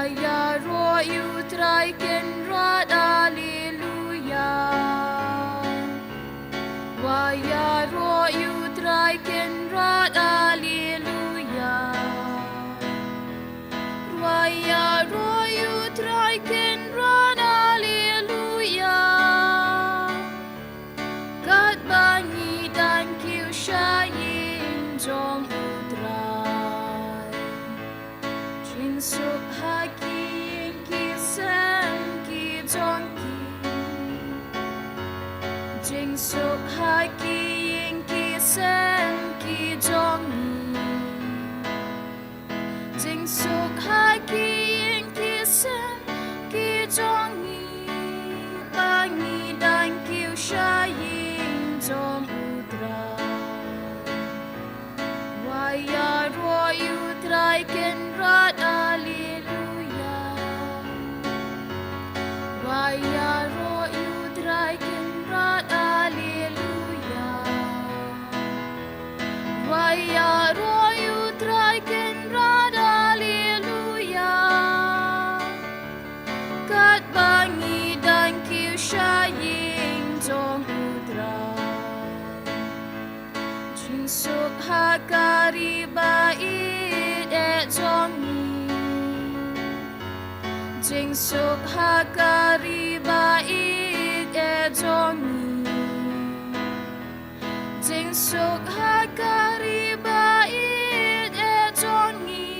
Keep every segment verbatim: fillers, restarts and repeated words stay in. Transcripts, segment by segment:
Ïaroh ïa U Trai Kynrad, Alleluia. Wa ïaroh ïa U Trai Kynrad, Alleluia. Wa ïaroh ïa U Trai Kynrad, Alleluia. Katba ngi dang kiew sha ïing jong U Trai. Jingsuk ha ki ïing ki sem ki jong ki. Jingsuk ha ki ïing ki sem ki jong ngi. Jingsuk ha ki ïing ki sem ki jong ngi. Ba ngi dang kiew sha ïing jong U Trai. Wa ïaroh ïa U Trai Kynrad, Alleluia. Wa ïaroh ïa U Trai Kynrad, Alleluia. Wa ïaroh ïa U Trai Kynrad, Alleluia. Katba ngi dang kiew sha ïing jong U Trai. Jingsuk ha ka ri ba ïeit eh jong ngi. Jingsuk ha ka ri ba ïeit eh jong ngi. Jingsuk ha ka ri ba ïeit eh jong ngi.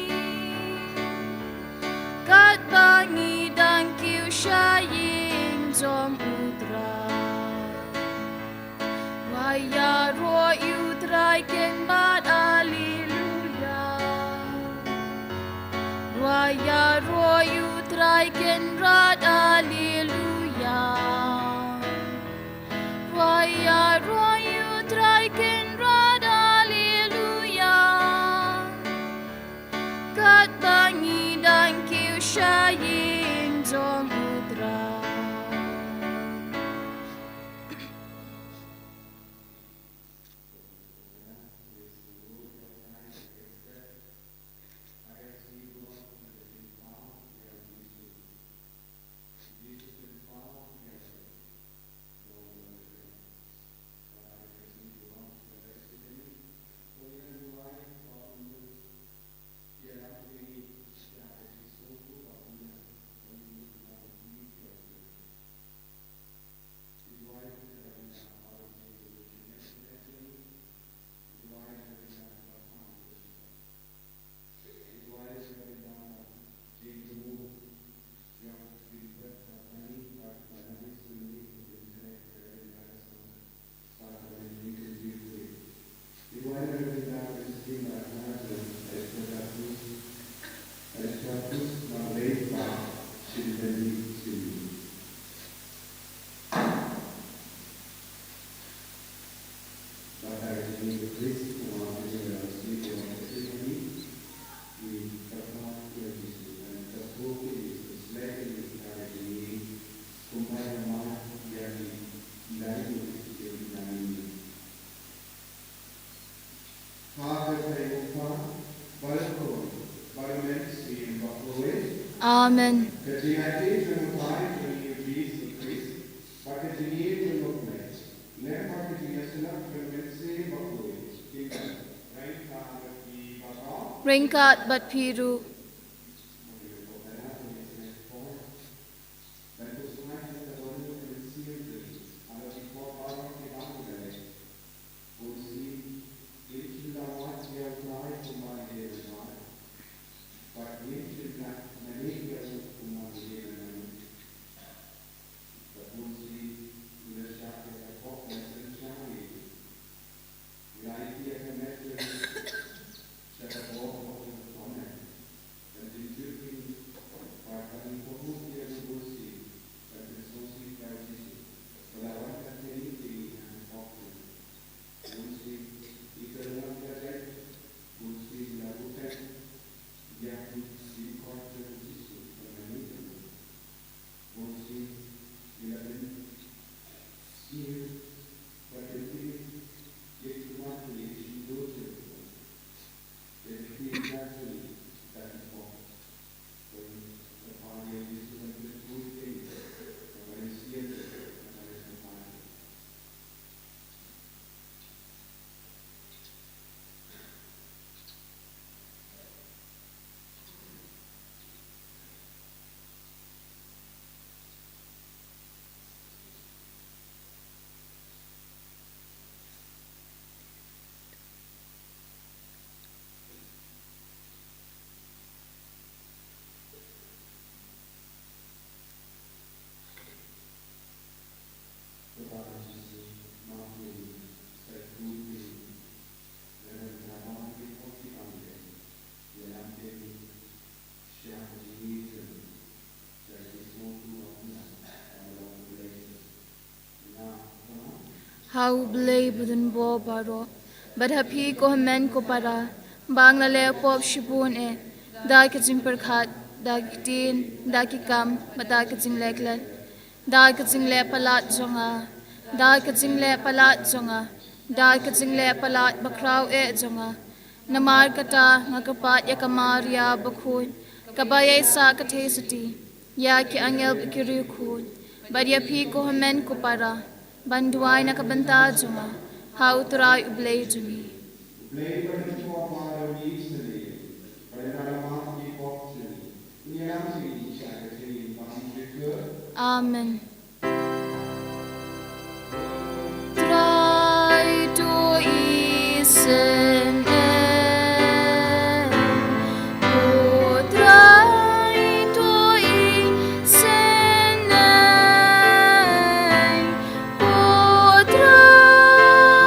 Katba ngi dang kiew sha ïing jong U Trai. Wa ïaroh ïa U Trai Kynrad, Alleluia. Wa ïaroh ïa U Trai Kynrad, Alleluia. Wa ïaroh ïa U Trai Kynrad, Alleluia. Katba ngi dang kiew sha ïing jong U Trai. Amen. Ryngkat bad phi ruh. A U Blei badonbor baroh, bad ha phi ko hynmen ko para, ba nga la leh pop shibun eh, da ki jingpyrkhat, da ki ktien, da ki kam, bad da ki jingleh klet. Da ka jingleh palat jong nga, da ka jingleh palat jong nga, da ka jingleh palat bakhraw eh jong nga. Namar kata nga kyrpad ïa ka Maria bakhuid, kaba ïai sah ka theisotti, ïa ki angel bad ki riewkhuid, bad ïa phi ko hynmen ko para, ban duwai na ka bynta jong nga ha U Trai U Blei jong ngi. Amen. Trai to i senen, o Trai to i senen, o Trai,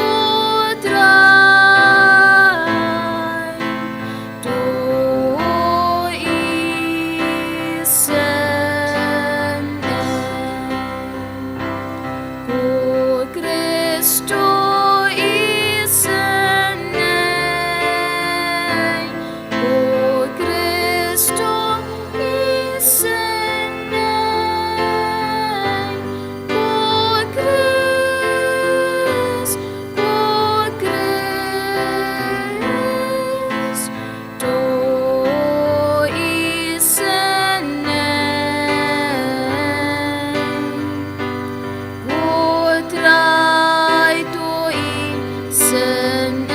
o Trai. To i senen, ko Kristo i senen, ko Kristo i senen, ko Krist, ko Krist. To i senen, ko Trai to i senen,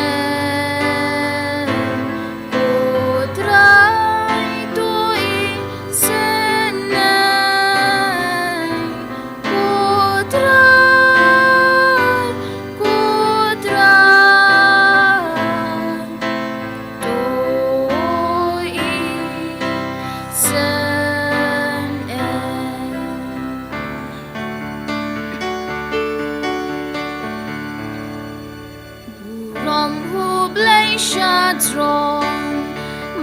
ko Trai to i senen. Ko Trai, ko Trai, to i senen. Burom u Blei sha jrong,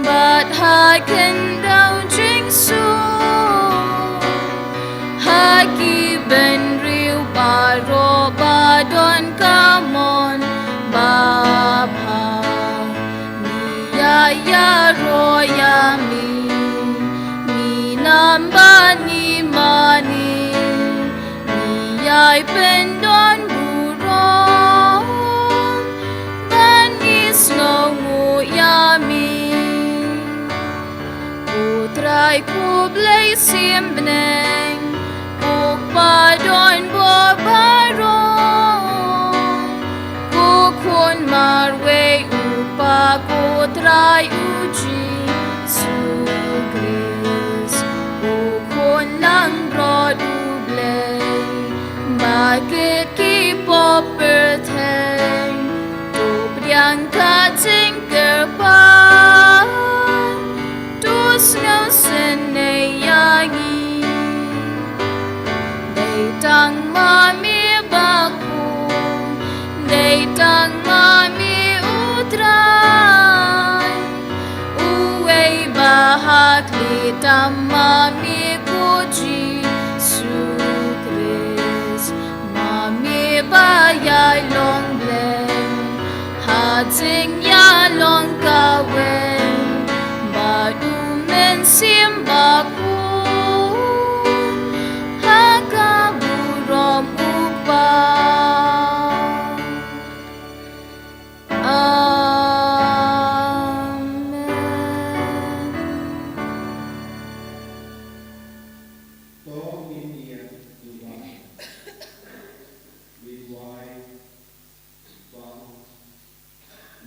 bad ha khyndew jingsuk, ha ki bynriew baroh ba don ka mon babha. Ngi ïa ïaroh ïa me, ngi nam bad ngi mane, ngi ïai pyndonburom, bad ngi sngewnguh ïa me. Ko Trai ko Blei sim bneng, ko Kpa donbor baroh, ko Khun marwei u Kpa, ko Trai u Jisu Khrist, ko Khun langbrot u Blei, ba kit ki pop pyrthei, to pdiang ka jingkyrpad, to sngewsynei ïa ngi. Dei tang ma me bakhuid, dei tang ma me u Trai, uwei ba ha khlieh tam ma me ko Jisu Khrist, ma me ba ïai long Blei ha jingïalong kawei bad u Mynsiem Bakhuid, ha ka burom u Kpa. Amen. To ngin ïa duwai. Ngin duwai ba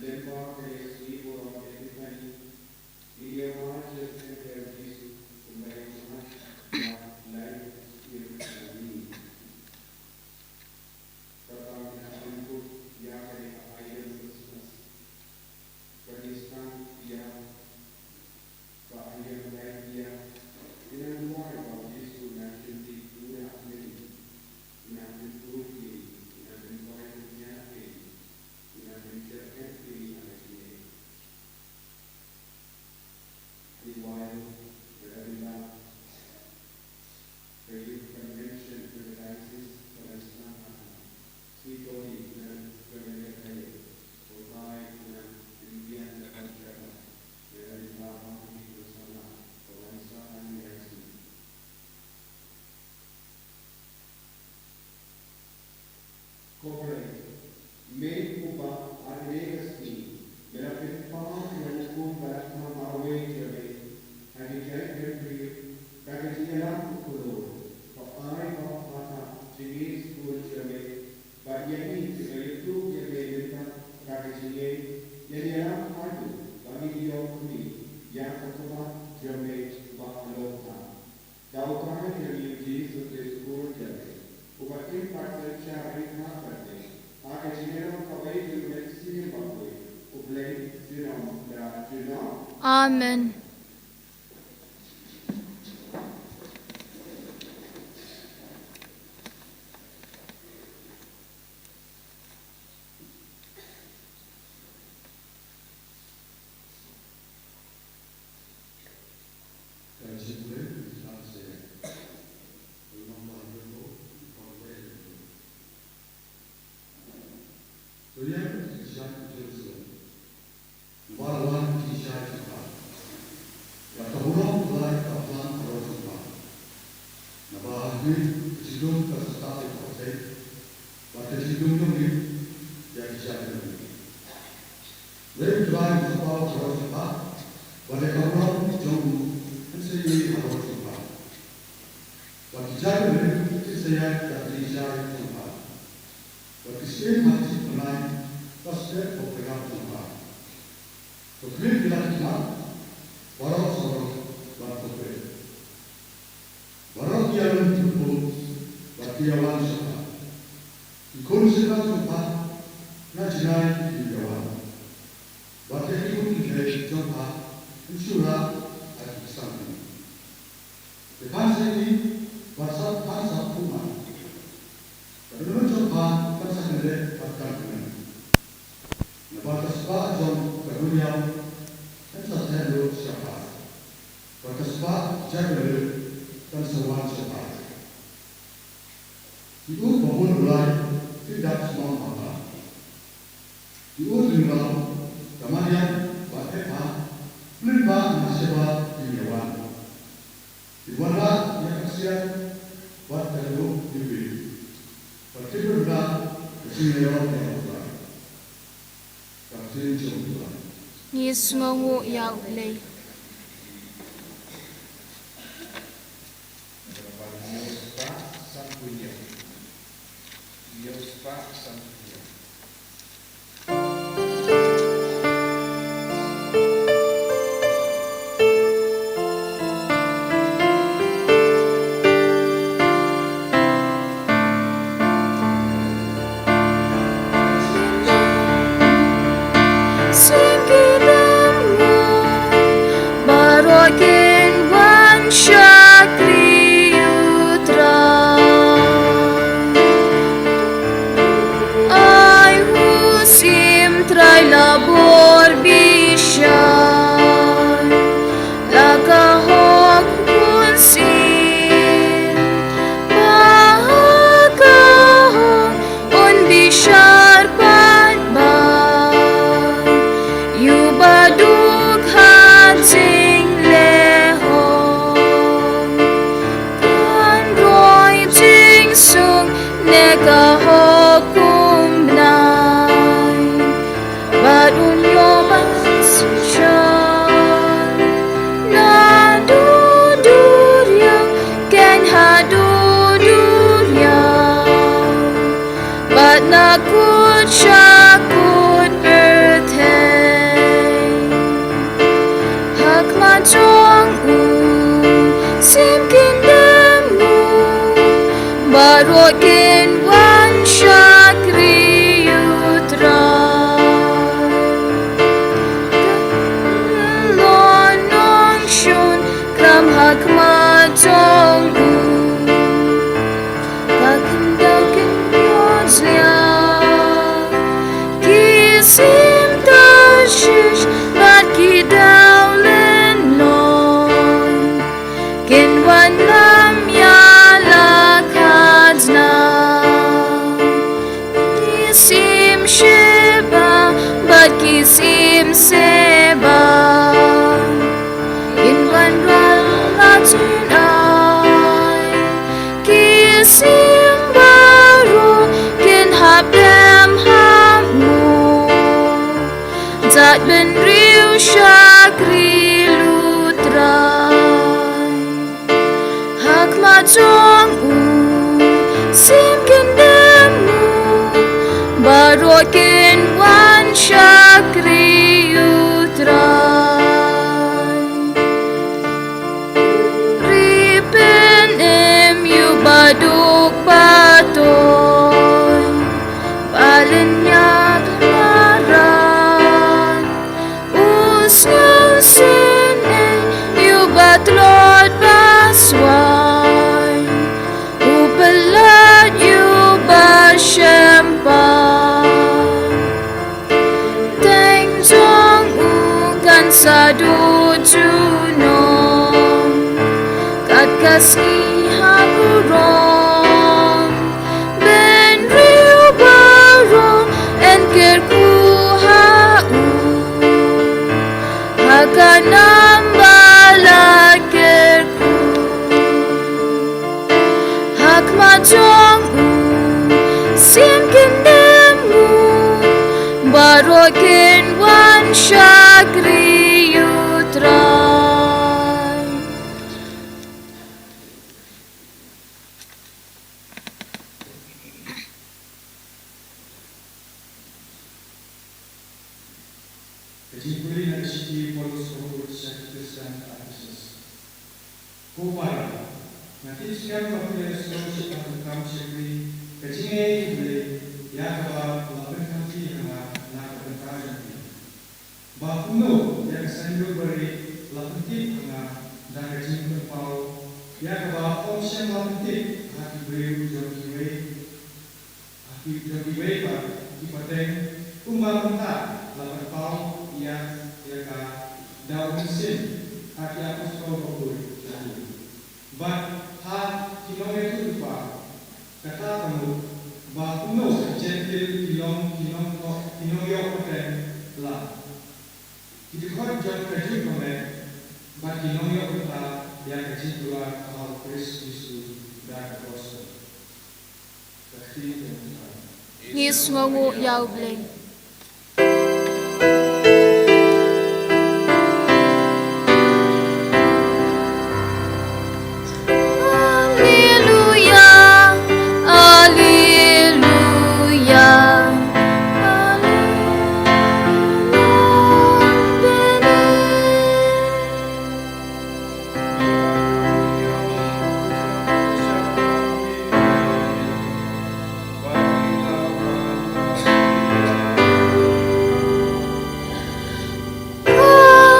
lyngba ka sngi burom Epipani, ngin ïa wad ïa ka kynhun Jisu kumba ïa wad ïa lai ka sngi. Kata ngi la pynbud ïa kane ka aïom Christmas. Kane ka sngi ïa ka aïom Laitïa. Ngi nang duwai ba u Jisu un nang kynti pura ha ngi, un nang pynthut ïa ngi, un nang pynkoit pynïaid ïa ngi, un nang pynsheptieng ïa ngi ha ka jingim. Amen. Naba la wan ki shai jong pha. Bad ka burom Trai ka phlang halor jong pha. Naba ha khmih ka jingdum ka sa tap ïa pha, bad ka jingdum jong u ïa ki jait mihngi. Lei U Trai un sa paw halor jong pha, bad ïa ka burom jong u yn sa ïaid halor jong pha. Bad ki jait mihngi kin sa ïaid da ki jingshai jong pha. Bad ki syiem ha ka jingbnai ka sa teh bad ka jong pha. To khmih ki la ki khmat baroh saruh bad to peit. Baroh ki ïalum ki pung bad ki ïawan sha pha. Ki khun syrwa jong pha na jngai kin ïawan. Bad ïa ki khun ki kmie jong pha yn shu rah ha ki kti. Te phan sa ïaid bad sa phan sa pynmih. Ka dohnud jong pha kan sa kyndit bad kan kmen. Naba ka spah jong ka duriaw kan sa theh lut sha pha. Bad ka spah jait barit kan sa wan sha pha. Ki ud babun u Blei kin dap sumar ha pha. Ki ud lyngba ka Mariam bad Epha, lyngba na Sheba kin ïawan. Kin wanrah ïa ka ksiar bad ka duh iwbih. Bad kin wanrah ka jingïarap ïa U Trai. Ka ktien jong U Trai. Ngi sngewnguh ïa U Blei. Sngewbha baroh kin wan shakri U Trai. Ai u Syiem Trai la bor bishar, la ka hok Khun Syiem, ba ha ka hok un bishar paidbah. Ïa u baduk ha jinglehhok kan roi jingsuk ne ka hok kum bnai. Bad un ïoh ban synshar naduh duriaw keiñ haduh duriaw, bad na kut sha kut pyrthei. Ha khmat jong u Syiem kin dem nguh, baroh kin wan shakri U Trai. Ka lon nongshun khlem ha khmat jong u. Ka khyndew khynñiuh jliah, ki syiem Tarshish bad ki dewlynnong kin wan lam ïa la khajna. Ki syiem Sheba bad ki syiem Seba kin wanrah la jngai. Ki syiem baroh kin hap dem hap mut, jait bynriew shakri U Trai. Ha khmat jong u Syiem kin dem nguh, baroh kin wan shakri U Trai. Ri pynim ïa u baduk ba toiñ, ba lynñiat marat. Sngi ha burom, bynriew baroh yn kyrkhu ha u. Ha ka nam ba la kyrkhu, ha khmat jong u sien kyndem u, baroh kin wan shakri ïa u Trai. Ka jingpule na ka shithi u Paulus u kut sha ki Khristan ha Ephesus. Ko para, nga tip skhem ba phi la ïasnoh shibun ha ka kam shakri ka jingngeit U Blei, ïa kaba la pynkhamti ha nga na ka bynta jong phi. Ba kumno ïa ka saiñdur barieh la pyntip ha nga da ka jingpynpaw ïa kaba ym shym la pyntip ha ki briew jong kiwei, ha ki jong kiwei pat ki pateng, kumba mynta la pynpaw ïa, ïa ka da u mynsiem ha ki apostol bakhuid jong u. Bad ha ki nongïathuhlypa, kata ka mut ba kumno ki Jentil ki long ki nong, ki nongïoh pateng la, ki dkhot jong ka juk ka met, bad ki nongïoh bynta ïa ka jingkular ha U Khrist Jisu da ka gospel. Ka ktien jong U Trai. Ngi sngewnguh ïa U Blei. Alleluia, alleluia, alleluia.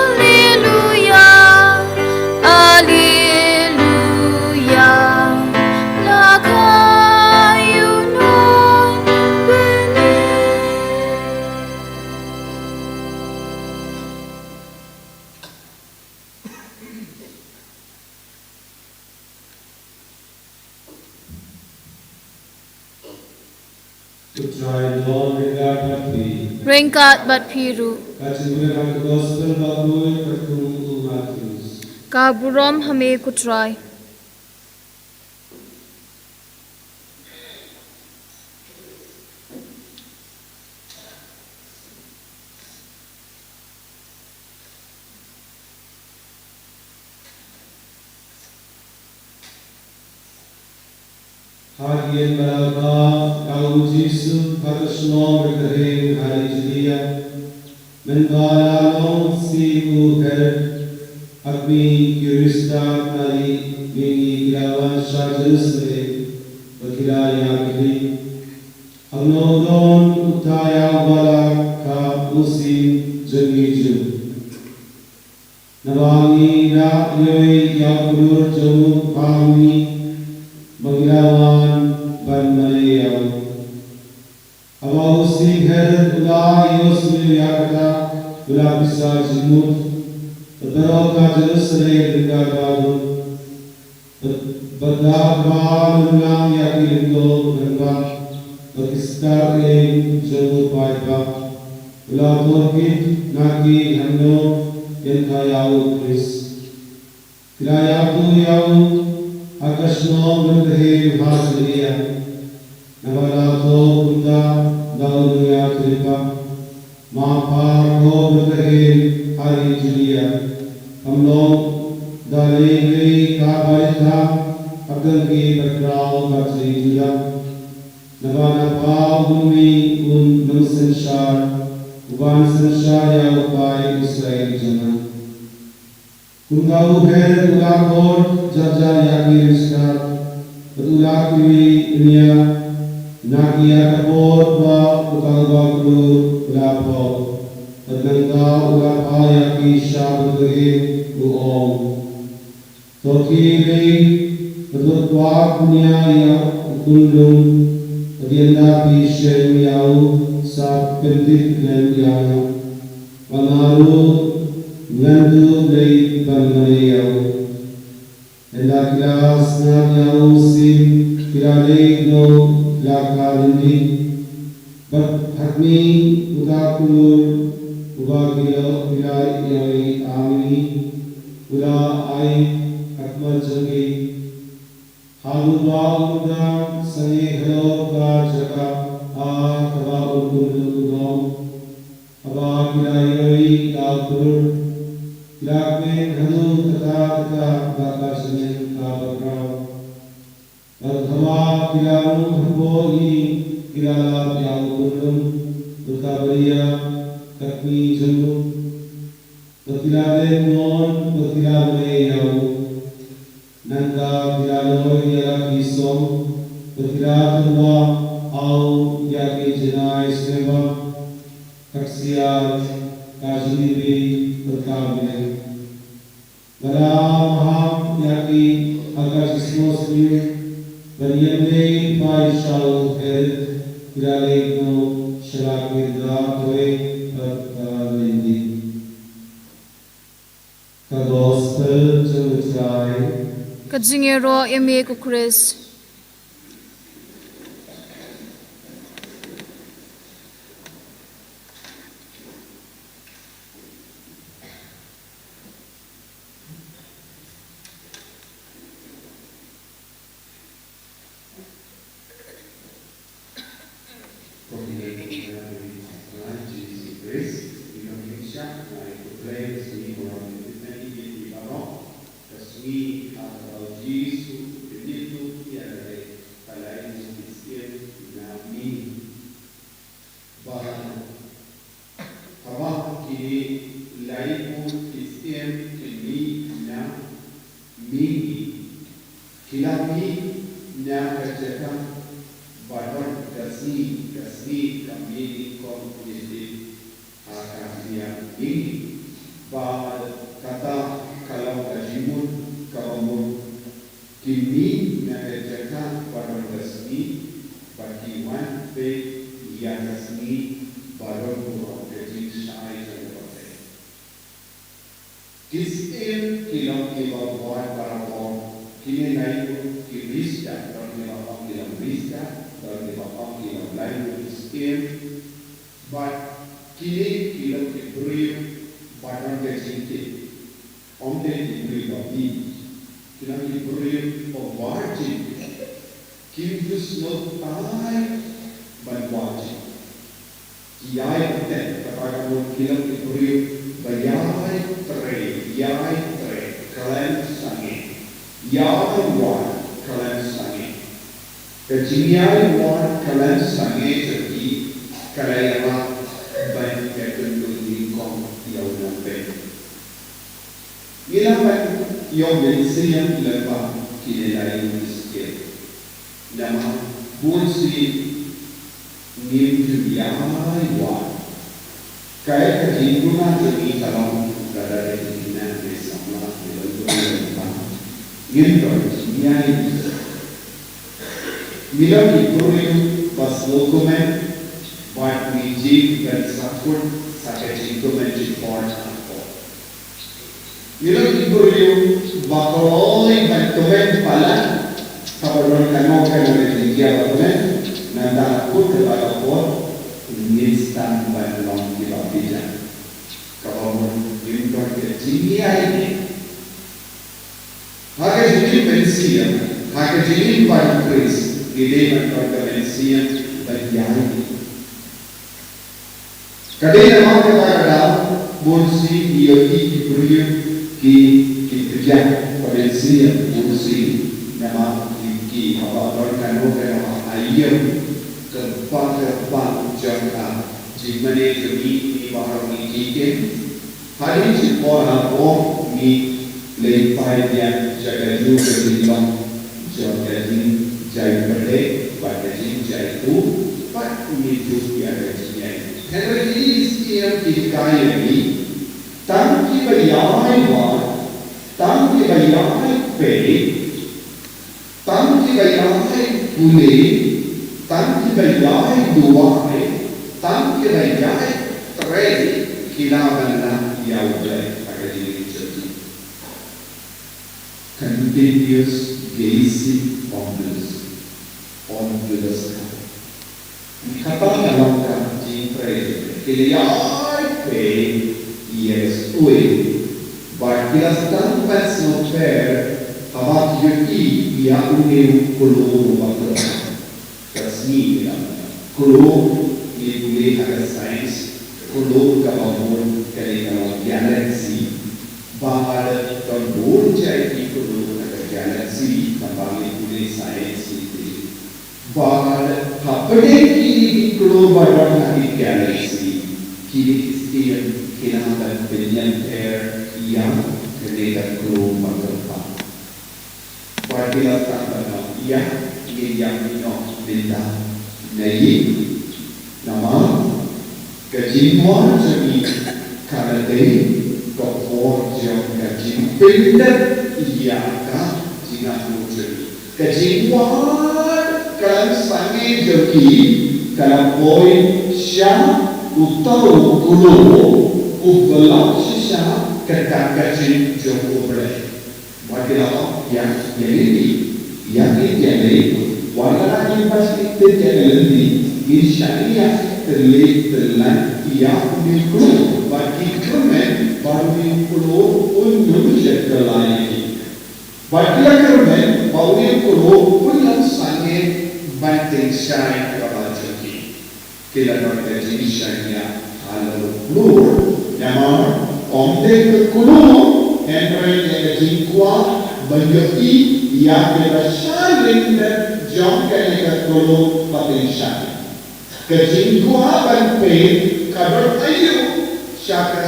Alleluia, alleluia, la ka ïa u nongbneng. Ko Trai, don ryngkat bad phi. Ryngkat bad phi ruh. Ka jingpule na ka gospel bakhuid katkum u Mathaios. Ka burom ha me ko Trai. Hadien ba la kha da u Jisu ha ka shnong Bethlehem ha ri Judia, mynba la long shi u Herod, ha kmie ki riewstad na ri mihngi ki la wan sha Jerusalem bad ki la ïakhih. Hangno don uta ïa uba la kha u syiem jong ngi Jiw? Naba ngi la ïohi ïa u klur jong u ha ngi, ba ngi la wan ban mane ïa u. Haba u syiem Herod u la ïohsngew ïa kata, u la pisa jingmut, bad baroh ka Jerusalem ryngkat bad u. Bad, bad da kaba mynlang ïa ki lyngdoh rangbah bad ki stad ïing jong u paidbah, u la tohkit na ki hangno yn kha ïa u Khrist. Ki la ïathuh ïa u ha ka shnong Bethlehem ha Judia. Naba la thoh kumta da u nongïathuhlypa: Ma pha ko Bethlehem ha ri Judia, kam long da lei lei ka barit ha hapdeng ki bakhraw ka ri Juda. Naba na pha un mih un nongsynshar, uban synshar ïa u paid Israel jong nga. Kumta u Herod u la khot jar jar ïa ki riewstad, bad u la kylli bniah na ki ïa ka por ba uta u bakhlur u la phoh, bad nangta u la phah ïa ki sha Bethlehem, u ong: To khie lei bad wat kwah bniah ïa u khunlung, bad ynda phi shem ïa u, sa pyntip khlem ïa nga. Ba nga ruh ngan duh lei ban mane ïa u. Ynda ki la sngap ïa u sien, ki la leit noh la ka lynti. Bad ha khmih, uta u kynrad uba ki la ïohi ïa u, u la ai ha khmat jong ki. Haba u ba u dang sangeh halor ka jaka ha kaba u pynlong u long, haba ki la ïohi ïa u kynrad, ki la kmen haduh katta katta ba ka jingim kaba khraw. Bad haba ki la rung hapoh ïing, ki la lap ïa u pynlong, uta ba ïa ka kmie jong u. Bad ki la dep mon, bad ki la mane ïa u. Nangta ki la loi ïa la ki song, bad ki la tyrwa ha u ïa ki janai sngewbha, ka ksiar, ka jingim bad ka bneng. Ba la maham ïa ki ha ka jingsngewsynei, ban ïeng leit phai sha u Herod, ki la leit noh sha la ki kynrad kawei bad ka lynti. Ka Gospel jong U Trai. Ka jingïaroh ïa me ko Khrist. Ko Trai Jisu Khrist, ngi long ngin shah ai khublei ka sngi Maria Trinity ïa phi baroh, ka sngi ha kaba u Jisu u pynduh ïa lade, ka laiphew syiem na mihngi. Bad haba kine laiphew syiem ki mih na mihngi, ki la mih na ka jaka ba don ka sngi, ka sngi ka mih nyngkong nyngkong ha ka liang mihngi. Bad kata ka long ka jingmut kaba mut. Ki mih na ka jaka ba don ka sngi, bad ki wan peit ïa ka sngi ba don burom, ka jingshai jong ka pyrthei. Ki syiem ki long kiba wad barabor, kine laiphew ki rista, don kiba ong ki long rista, don kiba ong ki long laiphew ki syiem, bad kine ki long ki briew ba don ka jingtip. Ym dei ki briew ba mih, ki long ki briew ba wad jingtip. Kim ju sngewthuh ban wad jingtip. Ki ïai bteng, kata ka mut ki long ki briew ba ïai trei, ïai trei khlem sangeh. Ïai wad khlem sangeh. Ka jingïai wad khlem sangeh jong ki ka la ïarap ban ïakynduh nyngkong ïa u nongpeit. Ngi lah ban ïoh mynsiem lyngba kine lai ki syiem. Namar bun sien ngim ju ïai wad. Kaei ka jingduna jong ngi ka long, lada dei ki khynnah ne samla ne lei lei lyngba, ngim don jingïai. Ngi long ki briew ba sngewkmen, bad ngi jied ban sahkut sa ka jingkmen jingpyrkhat. Ngi long ki briew ba kloi ban kmen palat, haba don kano kano ka jingjia ba kmen, nangta ha kut kata ka por ngin sdang ban long kiba biang. Kaba mut ngim don ka jingïai ne. Ha ka jingim mynsiem, ha ka jingim ba u Khrist, ngi dei ban don ka mynsiem ban ïai. Ka dei namar kata ka daw, bun sien ngi ïohi ki briew ki, ki kjat ka mynsiem bun sien, namar ki, ki haba don kano kano ha ïing, kyrpang kyrpang jong ka jingmane jong ngi, ngi baroh ngi kyrpang. Hadien shi por hapoh ngi leit phai biang sha kajuh ka jinglong jong ka jingjia pyrthei bad ka jingjia tu, bad ngi ju ïa ka jingïai. Hynrei kine ki syiem ki hikai ïa ngi, tang kiba ïai wad, tang kiba ïai peit, tang kiba ïai pule, tang kiba ïai duwai, tang kiba ïai trei, ki lah ban lah ïa U Blei ha ka jingim jong ki. Continuous gazing on this, on to the sky. Kata ka long ka jingtrei, ki la ïai peit ïa ka suiñ, bad ki la sdang ban sngewthuh haba ki ïohi ïa une u klur uba kyrpang. Ka sngi ka dang klur, ngi pule ha ka science, klur kaba bun kane ka long galaxy. Bad don bun jait ki klur ha ka galaxy, kaba ngi pule science ngi pule. Bad hapdeng kine ki klur ba don ha ki galaxy, kine ki step ki nang ban pynïather ïa kane ka klur ba kyrpang. Bad ki la sdang ban ong, ïa, ngin ïa mih noh mynta. Naei? Namar ka jingwan jong ngi ka la dei ka por jong ka jingpyndep ïa ka jingangnud jong ngi. Ka jingwan khlem sangeh jong ngi ka la poi sha uta u klur uba long shisha ka dak ka jing jong U Blei. Wat ïa la ïa ïa lynti ïa lynti ïa lynti. Wat la ïa ba shi lynti ïa lynti. Ngin shaniah tyllai tyllai ïa une u klur. Bad ki kyrmen ba une u klur un ym shym tyllai ïa ki. Bad ki la kyrmen ba une u klur un ym sangeh ban tyngshaiñ kaba jong ki. Ki la don ka jingshaniah halor u klur, namar ym dei ka klur, hynrei ka jingkwah ban ïohi ïa kaba sha lyndet jong kane ka klur ba tyngshaiñ. Ka jingkwah ban peit ka don aïu sha ka,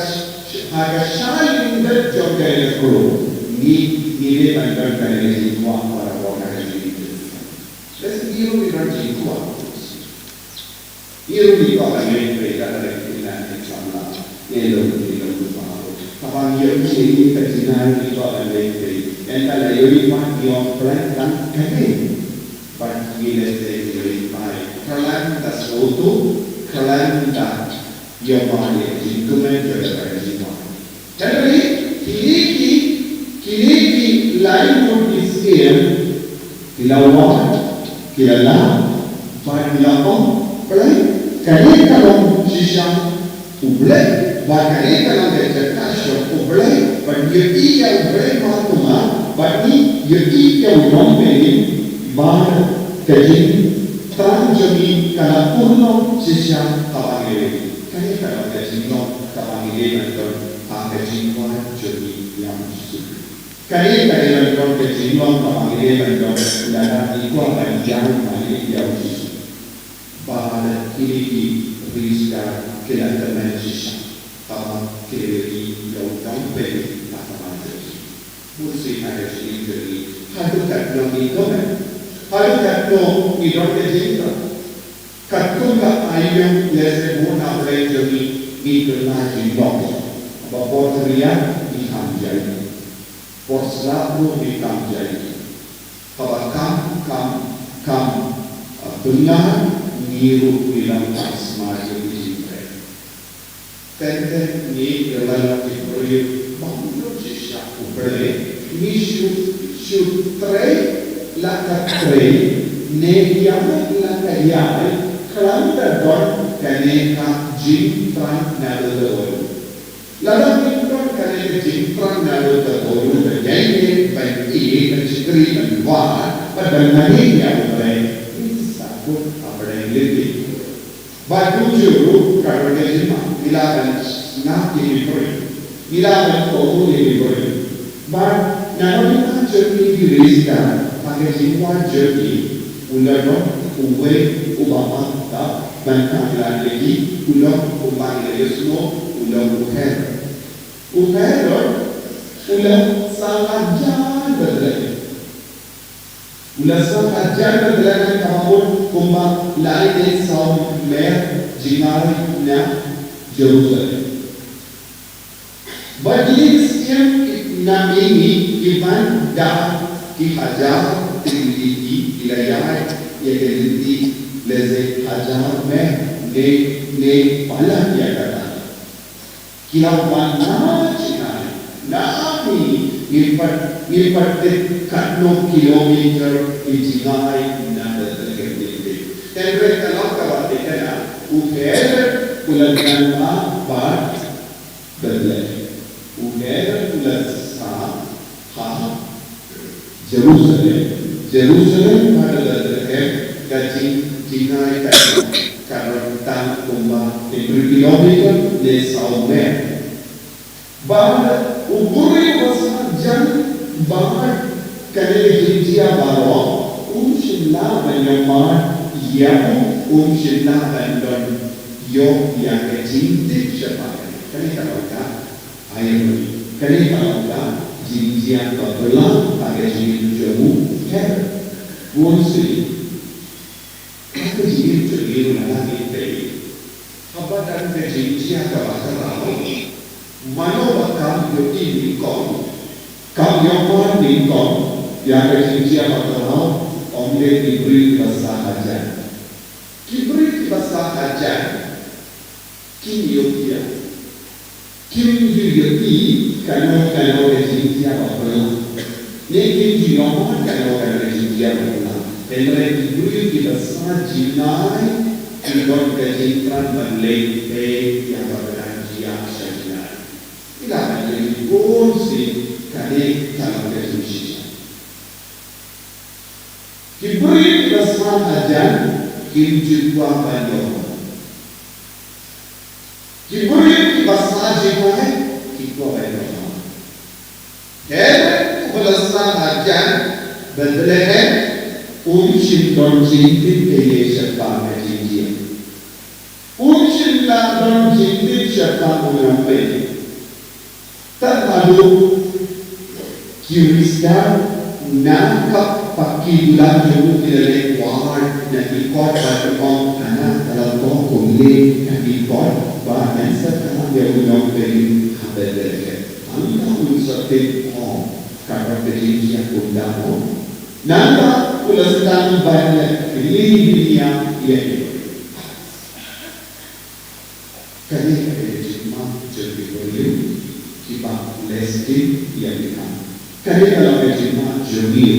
ha ka sha lyndet jong kane ka klur. Ngi, ngi dei ban don kane ka jingkwah para bangeit ha ka jingim. Lehse ngi ruh ngi don jingkwah. Ngi ruh ngi kwah ban leit peit, lada ngi kynnoh ïa ki samla, ngi long, ngi long kiba, haba ngi ïohi ïa kine ki jinai ngi kwah ban leit peit. Ynda la ïohi pat ngi ong, Blei, tang kane. Bad ngi lehse ngi leit phai khlem da sngewthuh, khlem da ïohi ïa ka jingkmen jong ka jingwan. Hynrei kine ki, kine ki lai ngut ki syiem ki la wad, ki la lap, bad ki la ong, Blei, kane ka long shisha U Blei, bad kane ka long ka jaka jong U Blei, bad ngi ïohi ïa U Blei mar kumar, bad ngi ïohi ïa U Nongpynim, bad ka jingthrang jong ngi ka la pynlong shisha haba ngi leit. Kane ka long ka jinglong kaba ngi dei ban don ha ka jingwan jong ngi ïa U Jisu. Kane ka dei ban don ka jinglong kaba ngi dei ban don lada ngi kwah ban ïaid marwei ïa U Jisu. Ba la kine ki riewstad ki la kmen shisha haba ki la ïohi ïa U Nongpynim ha ka bynta jong ki. Bunsien ha ka jingim jong ngi, haduh katno ngi kmen, haduh katno ngi don ka jingkmen. Katkum ka aïom lehse bun na pdeng jong ngi, ngi kylla jinglong. Haba por tynrai ngi kham jait. Por slap ruh ngi kham jait. Haba kham, kham, kham, ah, bynñiar ngi ruh ngi long tang sma jong ki jingpyrkhat. Teng teng ngi la long ki briew bym don shisha U Blei, ngi shu, shu trei la ka trei, ne ïaid la ka ïaid, khlem da don kane ka jingthrang na lade. Lada ngim don kane ka jingthrang na lade, ka ïaid ne ban ïeit, ban shakri, ban wad, bad ban mane ïa U Blei, ngin sa kut ha pdeng lynti. Bad kumjuh ruh ka don ka jingma, ngi lah ban sngap ïa ki briew, ngi lah ban kohnguh ïa ki briew. Bad na ka bynta jong ngi ki riewstad, ha ka jingwan jong ngi, u la don uwei uba man ka, man ka la ïa ki, u long uba ngi la ïohsngew u long u Herod. U Herod u la sah hajan Bethlehem. U la sah hajan Bethlehem, kaba mut kumba lai ne saw mer jngai na Jerusalem. Bad kine ki syiem na mihngi ki wan da ki hajar tylli ki, ki la ïaid ïa ka lynti lehse hajar mer ne, ne palat ïa kata. Ki la wan na jngai, na mihngi, Ngi pat, ngi pat tip katno kilometer ki jingai na Bethlehem. Hynrei ka long kaba tip, u Herod u la jan bad Bethlehem. U Herod u la sah ha Jerusalem. Jerusalem bad Bethlehem ka jing, jingai ka, ka rta kumba hynriew kilometer ne saw mail. Bad u briew ba sah jan bad kane ka jingjia baroh, um shym lah ban ïohmad ïa u, um shym lah ban don ïoh ïa ka jingtip shaphang kane. Kane ka long ka, ai, kane ka long ka jingjia ba phylla ha ka jingim jong u Herod. Bun sien, ha ka jingim jong ngi ruh, lada ngi peit, haba don ka jingjia kaba khraw, mano ba kam ïohi nyngkong, kam ïohmad nyngkong ïa ka jingjia ba khraw, ym dei ki briew kiba sah hajan. Ki briew kiba sah hajan kim ïohi ïa, kim ju ïohi kano kano ka jingjia ba phylla, ne kim ju ïohmad kano kano ka jingjia ba phylla. Hynrei ki briew kiba sah jingai ki don ka jingthrang ban leit peit ïa kaba dang jia sha jingai. Ngi lah ban ïohi bun sien kane ka long ka jingshisha. Ki briew kiba sah hajan kim ju kwah ban ïohmad. Ki briew kiba sah jingai ki kwah ban ïohmad. Herod uba la sah hajan Bethlehem, um shym don jingtip ei ei shaphang ka jingjia. Um shym la don jingtip shaphang u nongpeit. Tad haduh ki riewstad na ka party dula jong u ki la leit wad na ki kot bad ki ong, hana ka la ong kumne na ki kot ba ngan sa kha ïa u nongpeit ha Bethlehem. Hangta un sa tip, oh, ka don ka jingjia kumta mo. Nangta u la sdang ban leh kylli bniah ïa ki. Kane ka dei ka jingmut jong ki briew kiba leh skhem ïa ki kam. Kane ka long ka jingmut jong ngi.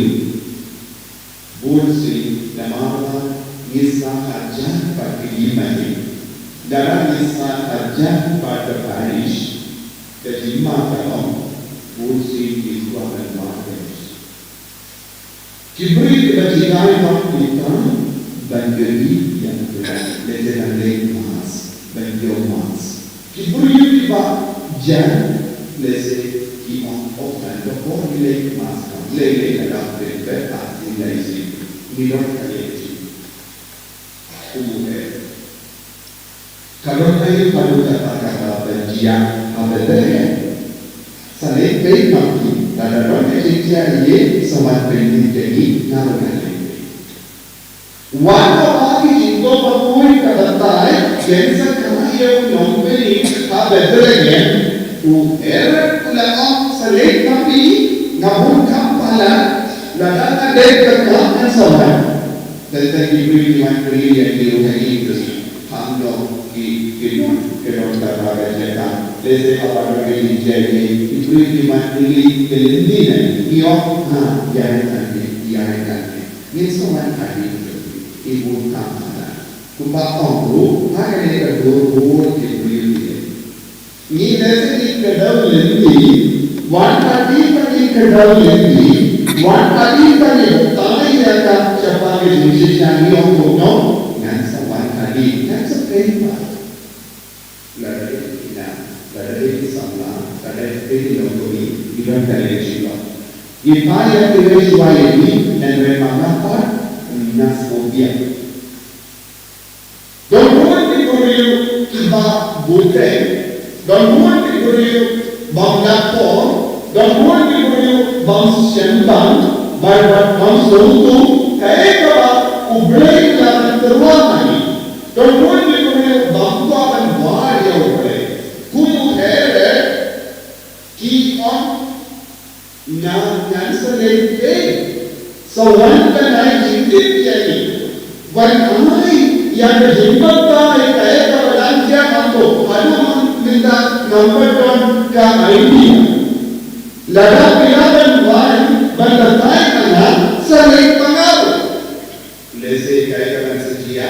Bun sien namar ba ngi sah hajan pat ki lymane, lada ngi sah hajan pat ka parish, ka jingmut ka long bun sien ngi kwah ban wad parish. Ki briew kiba jingai pat ki thrang ban ïohi ïa ka Trai, lehse ban leit mass, ban ïoh mass. Ki briew kiba jan, lehse ki ong, oh, ngan da por ngi leit mass, lei lei ka dap dei bad ngi leit sha, ngi don ka leit sha. Kumne. Ka don aïu haduh katta kaba jia ha Bethlehem? Sa leit peit ma ki, lada don ka jingjia ïa ki, sa wan peit ïa ki, nga ruh ngan leit peit. Wan ha ki jingdon bakhuid ka batai, kin sa kha ïa u nongpeit ha Bethlehem. U Herod u la ong, sa leit ma phi, nga bun kam palat, lada nga dei ka kam ngan sa wan. Tang ki briew ki wan kylli ïa ki ruh ha English. Hangno ki, ki don, ki don kata ka jaka. Lehse haba don ka jingïaid, ki briew ki wan kylli, ki lynti na ngi, ki ong, ha, ïaid hangne, ïaid hangne. Ngin sa wan hadien jong phi. Ki bun kam palat. Kumba ong ruh, ha kane ka dur bun ki briew ki leh. Ngi lehse ngi kdew lynti, wan hadien ba ngi kdew lynti, wan hadien ba ngi batai ïa ka shaphang ka jingshisha, ngi ong kumno, ngan sa wan hadien, ngan sa peit pat. Lada dei ki khynnah, lada dei ki samla, lada dei ki longkmie, ngi don kane ka jinglong. Ngi phai ïa kiwei shuwa ïa ngi, hynrei ma nga pat, nga sngewbiang. Don bun ki briew kiba bteng, don bun ki briew bym lap por, don bun ki briew bym sngewbang, bad bym sngewthuh kaei kaba U Blei u la pyntyrwa ha ngi. Don bun ki briew bym kwah ban wad ïa U Blei. Kum u Herod, ki ong, nga, ngan sa leit peit. Sa wan ban ai jingtip ïa ngi. Wan ai ïa ka jingbatai kaei kaba dang jia hangto. Haduh mynta ngam pat don ka idea. Lada phi lah ban wan ban batai ha nga, sa leit ma nga ruh. Lehse kaei ka ban sa jia?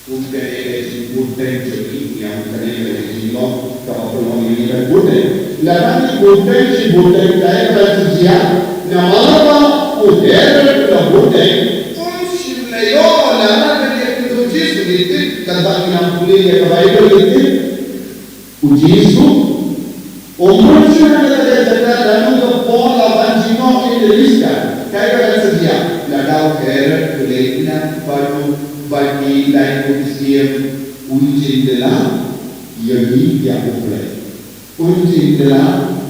Kum kane ka jingbud jong ngi, ïa kane ka jinglong kaba pynlong ïa ngi ban bud. Lada ngi bud shi bud, kaei ka ban sa jia? Namar ba u Herod u la bud, um shym la ïoh lad ban ïakynduh Jisu. Ngi tip, katba ngi nang pule ïa ka Baibl ngi tip, u Jisu um bud shuh na kata ka jaka, lada ka por la ban jngoh ïa ka Listra. Kaei ka ban sa jia? Lada u Herod u la ïaineh bad u, bad ki lai bud syiem, un jin da la ïa ngi ïa U Blei. Un jin da la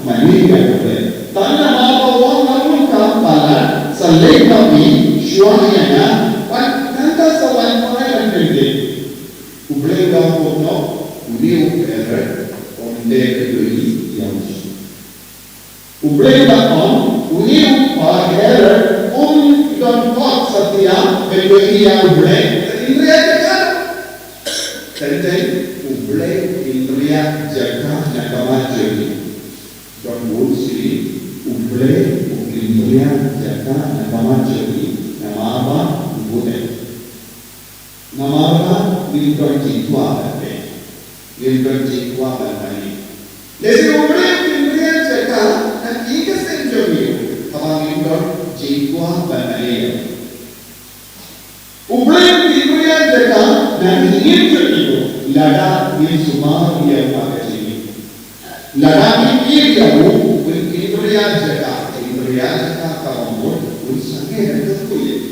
mane ïa U Blei. Tang namar ba u ong la un kam palat, sa leit ma phi shuwa ïa nga, bad nangta sa wan phai ban pyndep. U Blei u la ong kumno? Une u Herod um dei ban ïohi ïa u Jisu. U Blei u la ong, une u pa Herod um don kot satia ban ïohi ïa U Blei. Ka India jaka. Teng-teng, U Blei u kynriah jaka na ka mat jong ngi. Don bun sien, U Blei u kynriah jaka na ka mat jong ngi, namar ba u bud. Namar ba ngim don jingkwah ban peit, ngim don jingkwah ban mane. Lehse U Blei u kynriah jaka na ki ka seng jong ngi, haba ngim don jingkwah ban mane. U Blei u kynriah jaka na ka jingim jong ngi, lada ngim sumar ïa u ha ka jingim. Lada ngim ïeit ïa u, un kynriah jaka, kynriah jaka kaba mut, un sangeh ban kyrkhu ïa ngi.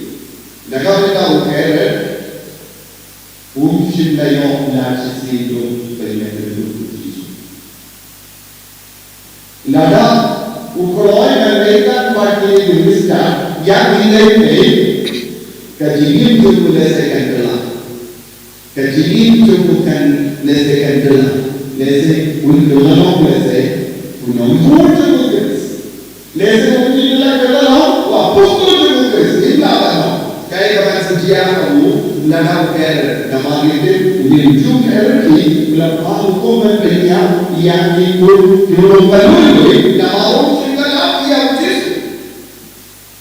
Na ka bynta u Herod, um shym la ïoh lad shisien ruh ban ïakynduh u Jisu. Lada u kloi ban leit bad ki Filistia ïa ki lei peit, ka jingim jong u lehse kan kylla. Ka jingim jong u kan lehse kan kylla. Lehse un kylla long lehse u nongbud jong u Khrist. Lehse un kylla kylla long u apostol jong u Khrist. Ngim lah ban ong. Kaei ka ban sa jia ha u, lada u Herod, namar ngi tip u Jisu Herod hi u la phah hukum ban pynïap ïa ki khun ki nongkyndong, namar u shim la lap ïa u Jisu.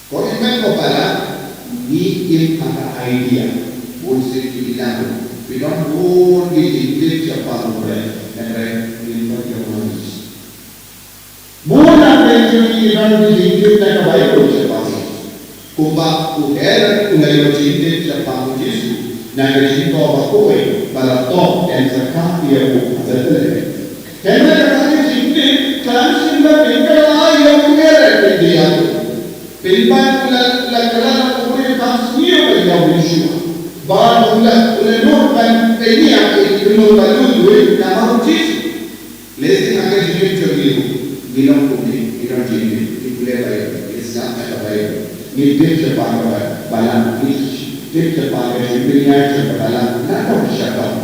Ko hynmen ko para, ngi im ha ka idea. Bun sien ki ïa phi don bun ki jingtip shaphang U Blei, hynrei ngim pat ïoh manage. Bun na pdeng jong ngi ki don ki jingtip na ka Baibl shaphang. Kumba u Herod u la ïoh jingtip shaphang u Jisu na ka jingthoh ba kawei ba la thoh, em sa kha ïa u ha Bethlehem. Hynrei kata ka jingtip khlem shym la pynkylla ïa u Herod, pynban u la, la kylla u briew kam sngewbha ïa u Yeshua. Bad u la, u la nud ban pynïap ïa ki nongkyndong namar u Jisu. Lehse ha ka jingim jong ngi ruh ngi long kumne, ngi don jingim, ngi pule Baibl, ngi sngap na ka Baibl, ngi tip shaphang ka Balang, ngi tip shaphang ka jingpynïaid jong ka Balang, na ka bynta shaphang.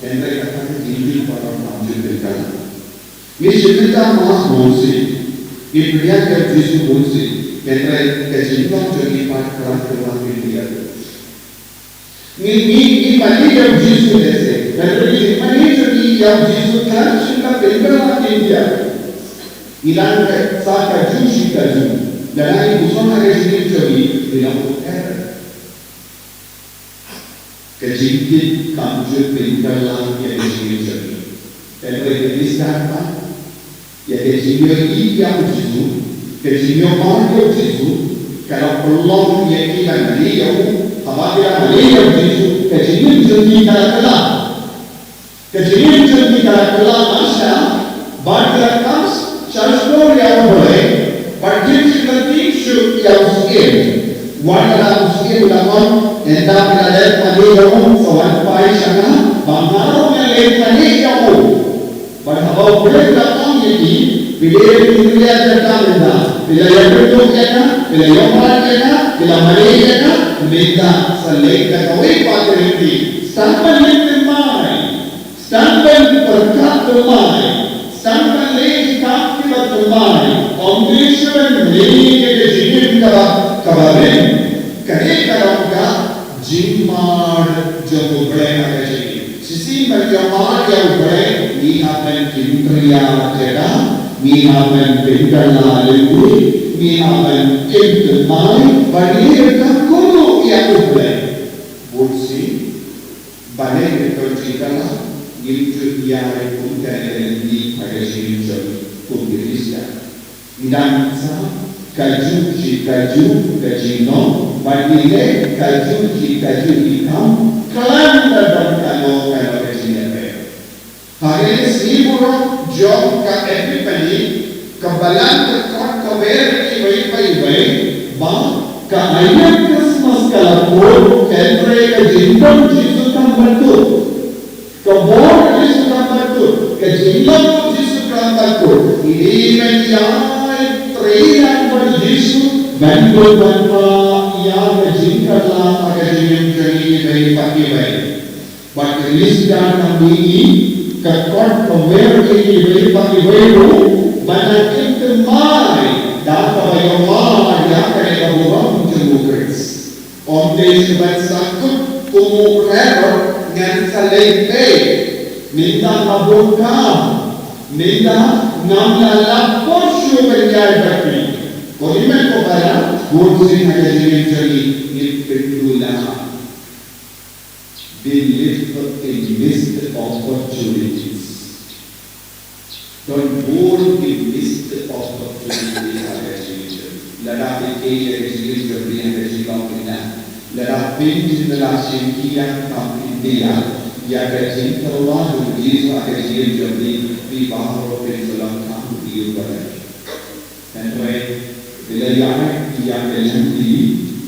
Hynrei kata ka jingim ba long kam jingpynkylla. Ngi shim bynta Mass bun sien, ngi pdiang ïa u Jisu bun sien, hynrei ka jinglong jong ngi pat khlem kyrpang ïa u. Ngi, ngi, ngi mane ïa u Jisu lehse. Hynrei ka jingmane jong ngi ïa u Jisu khlem shym la pynkylla ïa ngi. Ngi nang sa kajuh shi kajuh. Lada ngi puson ha ka jingim jong ngi, ngi nang pynkylla. Ka jingkit kam ju pynkylla ïa ka jingim jong ngi. Hynrei ka jingstad pat, ïa ka jingïohi ïa u Jisu, ka jingïohi ïa u Jisu, ka la pynlong ïa ki ban mane ïa u, haba ki la mane ïa u Jisu, ka jingim jong ki ka la kylla. Ka jingim jong ki ka la kylla, lasha, bad ki la kam shah shkor ïa u Blei, bad kim shym la tieng shuh ïa u Syiem. Wat la u Syiem u la ong, ynda phi la leit mane ïa u, sa wan phai sha nga, ba nga ruh ngan leit mane ïa u. Bad haba u Blei u la ong ïa ki, phi dei ban ïakynduh ïa nga, phi la ïakynduh ïa nga, phi la ïoh mrad ïa nga, phi la mane ïa nga, mynta sa leit da kawei pat ka lynti. Sdang ban leit thymmai. Sdang ban pyrkhat thymmai. Sdang ban leh ki kam kiba thymmai. Ym dei shuh ban leh ïa ka jingim kaba, kaba rim. Ka dei ka long ka jingmad jong u Blei ha ka jingim. Shisien ban ïoh mad ïa u Blei, ngi hap ban kynriah jaka Ngi hap ban pynkylla lynti, ngi hap ban im thymmai, bad ngi hap ban kyrkhu ïa U Blei. Bun sien, balei ka don jingkylla, ngim ju ïa kum kane ka lynti ha ka jingim jong ngi kum ki Khristan. Ngi dang sah kajuh shi kajuh ka jinglong, bad ngi leh kajuh shi kajuh ki kam, khlem da don kano kano ka jingïapher. Ha kane ka sngi burom jong ka Epiphany, ka Balang ka kot kawei ïa kiwei pa iwei, ba ka aïom Christmas ka la kut, hynrei ka jingdon Jisu kam pat kut. Ka bor Jisu kam pat kut, ka jinglong Jisu kam pat kut. Ngi dei ban ïai trei lang bad Jisu, ban kut ban pah ïa ka jingkylla ha ka jingim jong ngi kiwei pa kiwei. Bad ka list ka nang ïa ngi, ka kot ka wer ïa ngi kiwei pa kiwei ruh, ban nang im thymmai, da kaba ïoh ïa kane ka burom jong U Khrist. Ym dei shuh ban sa kut kum u Herod, ngan sa leit beit. Mynta nga bun kam. Mynta ngam lah lap por shuh ban ïaid bad phi. Ko hynmen ko para, bun sien ha ka jingim jong ngi ngin pynduh lad. Believe in missed opportunities. Don bun ki missed opportunity ha ka jingim jong ngi. Lada phi ïeit ïa ka jingim jong phi ha ka jinglong phi na. Lada phin jin lada sien ki ïa kam India ïa ka jingtyrwa jong U Jisu ha ka jingim jong phi, phi baroh phin sa long kam u Blei. Hynrei phi la ïaid ïa ka lynti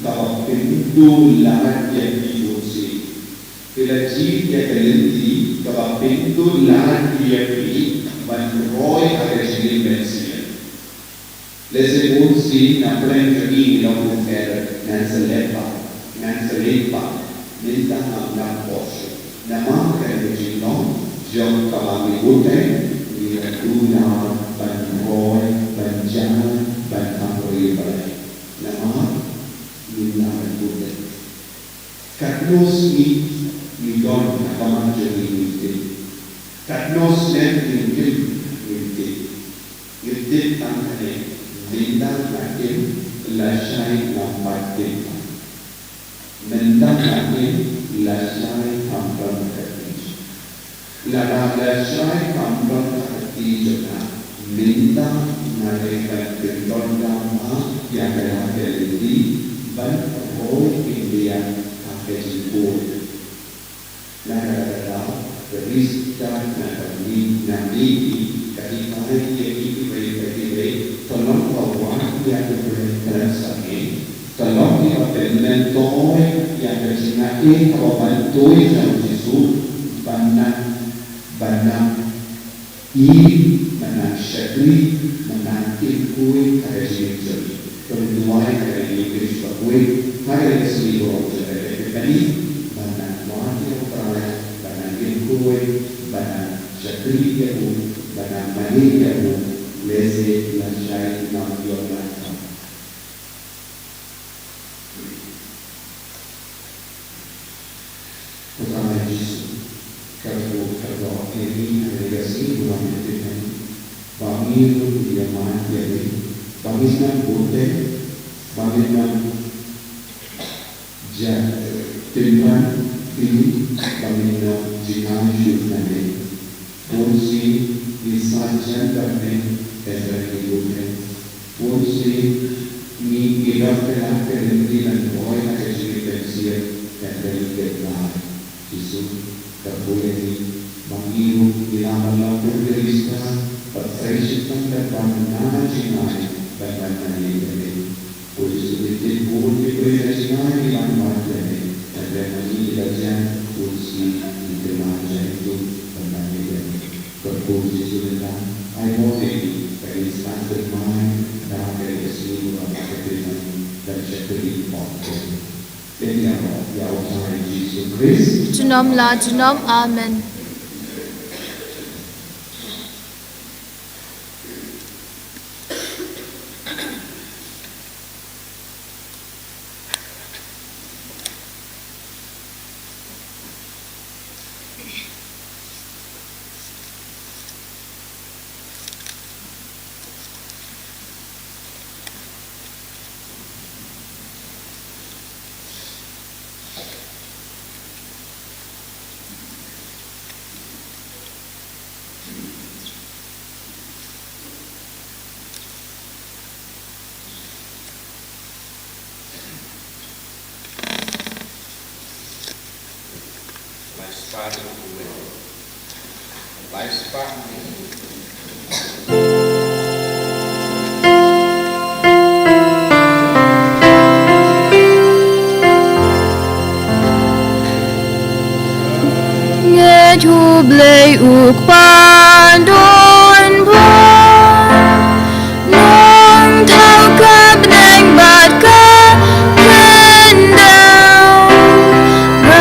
kaba pynduh lad ïa phi bun sien. Phi la jied ïa ka lynti kaba pynduh lad ïa phi ban roi ha ka jingim mynsiem. Lehse bun sien na pdeng jong ngi ngi long u Herod, ngan sa leit bad, ngan sa leit bad, mynta ngam nang por shuh. Namar kane ka jinglong jong kaba ngi bud, ngi la duh lad ban roi, ban jia, ban kham ri Blei. Namar ngim lah ban bud. Katno snem ngi don ha ka mon jong ngi ngim tip. Katno snem ngim im ngim tip. Ngim tip tang kane, mynta nga im lashai ngam pat tip. Mynta nga im lashai ngam don ha ka kti. Lada lashai kam don ha ka kti jong nga, mynta nga dei ban pyndonkam ïa kane ka lynti ban roi India ha ka jingkhuid. Na kata ka daw, ka Ris Kar na ka mih na mih ka hikai ïa kiwei pa kiwei, ka long ba wad ïa U Blei khlem sangeh. Ka long kiba pynmyntoi ïa ka jingaiei kaba myntoi jong U Jisu, ban nang, ban nang ïeit, ban nang shakri, ban nang im khuid ha ka jingim jong ngi. Ka mut duwai ha ka ïing Khrist bakhuid ha kane ka sngi burom jong ka Epiphany, ban nang wad ïa U Trai, ban nang im khuid, ban nang shakri ïa u, ban nang mane ïa u, lehse lashai ngam ïoh lad kam. Ko Trai Jisu, kyrkhu kyrdoh ïa ngi ha kane ka sngi burom Epiphany, ba ngi ruh ngin ïamap ïa ngi, ba ngin nang bud, ba ngin nang jia tynran ïa ngi, ba ngin nang jngai shuh na me. Bun sien ngi sajan bad me, hynrei ngi bud. Bun sien ngi, ngi don ka lad ka lynti ban roi ha ka jingim mynsiem, hynrei ngi kit lad. Jisu, kyrkhu ïa ngi, ba ngi ruh ngi lah ban long kum ka Ris Kar, ban trei shitom ban wan na jngai, ban wan na ïing ka me. Ko Jisu, ngi tip bun kiba ïeit na jngai ki wan wad ïa me, hynrei ma ngi kiba jan, bun sien ngi kylla jaitbynriew ban wan ïa me. Ko Jisu, mynta ai bor ïa ngi ba ngin sdang thymmai da kane ka sngi burom Epiphany ban shakri ïa me. Ïa ngi ïa u Trai Jisu Khrist. Junom la junom. Amen. Lai spah. Ngeit ha U Blei U Kpa don bor, nongthaw ka bneng bad ka khyndew. Nga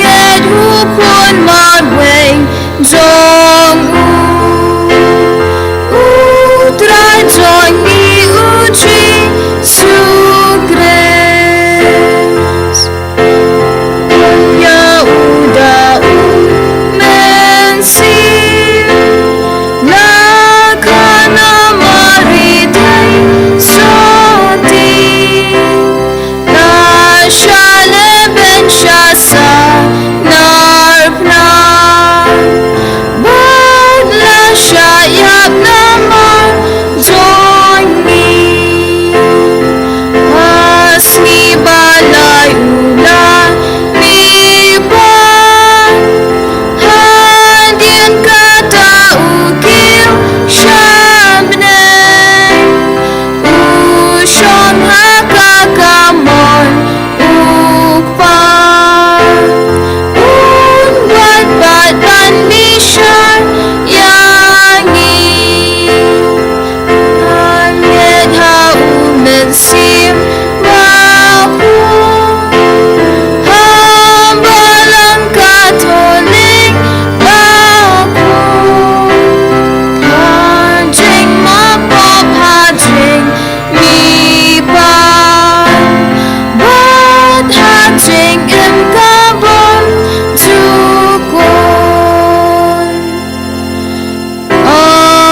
ngeit ha U Khun marwei jong U, U Trai jong ngi U Jisu Khrist. Ïa u da u Mynsiem, la khana Mari dei sotti, la shah leh beiñ sha sanar phna, bad la shah ïap namar jong ngi. Ha sngi ba lai u la mih pat, hadien kata u kiew sha bneng, u shong ha ka kamon U Kpa, un wad bad ban bishar ïa ngi. Nga ngeit ha U Mynsiem Bakhuid, ha Balang Katholik bakhuid, ha jingmap pop, ha jingmihpat, bad ha jingim ka bymjukut. Amen.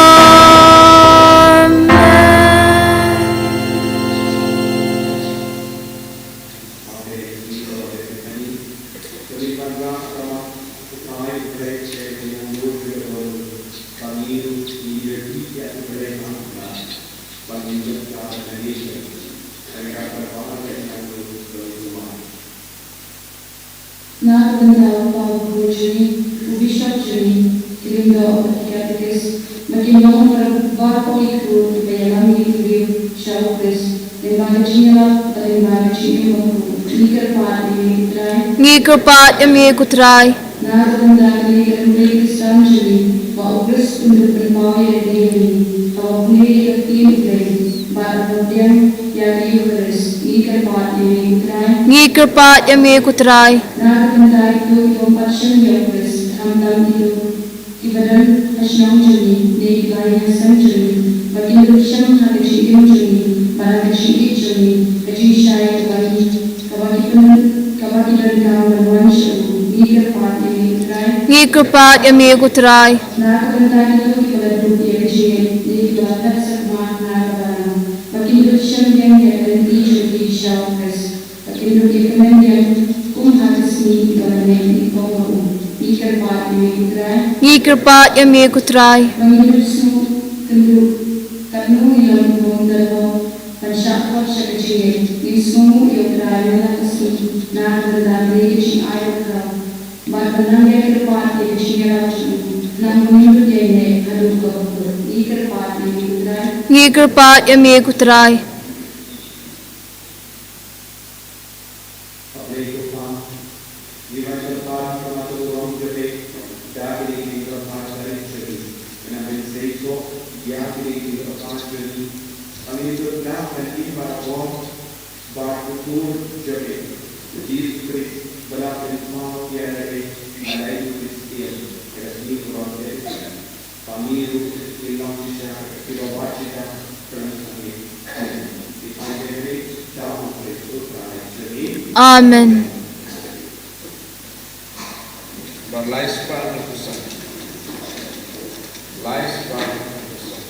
Na ka bynta U Kpa bakhuid jong ngi, u Bishop jong ngi, ki lyngdoh bad ki katikis, ba kin long baroh ki khun kiba ïalam ïa ki briew sha U Khrist lyngba ka jingïarap bad lyngba ka jingim bakhuid. Ngi kyrpad ïa me ko Trai. Ngi kyrpad ïa me ko Trai. Na ka bynta kane ka longdien Khristan jong ngi, ba U Khrist un pynpaw ïa lade ïa ngi, haba pule ïa ka ktien U Blei bad haba pdiang ïa ka Eukharist, ngi kyrpad ïa me ko Trai. Ngi kyrpad ïa me ko Trai. Na ka bynta kito kiba ym pat shim ïa U Khrist, khamtam kito kiba don ha shnong jong ngi ne kiba ha ïing ha sem jong ngi, ba kin dup shem ha ka jingim jong ngi bad ha ka jingïeit jong ngi, ka jingshai kaba ngi, kaba ki pyn, kaba ki donkam ban wan sha U. Ngi kyrpad ïa me ko Trai. Ngi kyrpad ïa me ko Trai. Na ka bynta kito kiba la duh ïa ka jingngeit ne kiba la phet sakma na ka balang, ba kin dup shem biang ïa ka lynti jong ki sha U Khrist, ba kin dup ïa kmen biang kum ha ka sngi kaba neh nyngkong ha U. Ngi kyrpad ïa me ko Trai. Ngi kyrpad ïa me ko Trai. Ba ngin dup sngewkynduh katno ngi long ki bym don bor ban shah khot sha ka jingngeit. Ngin sngewnguh ïa U Trai man la ka sngi na ka bynta kane ka jingai bakhraw, bad ban nang ïakyrpad ïa ka jingïarap jong U, khnang ba ngin lut ïaineh haduh kaba kut. Ngi kyrpad ïa me ko Trai. Ngi kyrpad ïa me ko Trai. Khublei ko Pa, ngi wan kyrpad ha ka burom jong Me da kine ki jingkyrpad barit jong ngi. Khnang ban sei sngewbha ïa kine ki jingkyrpad jong ngi, ba ngin ïoh kyrpad ban im barabor bad U Khun jong Me, U Jisu Khrist, ba la pynpaw ïa lade ha la ïing Khristan ha ka sngi burom jong U. Ba ngi ruh ngin long shisha kiba wad shisha khlem sangeh. Ngi pan ïa kane da U Khrist U Trai jong ngi. Amen. Bar lai spah hynriew san. Lai spah hynriew san.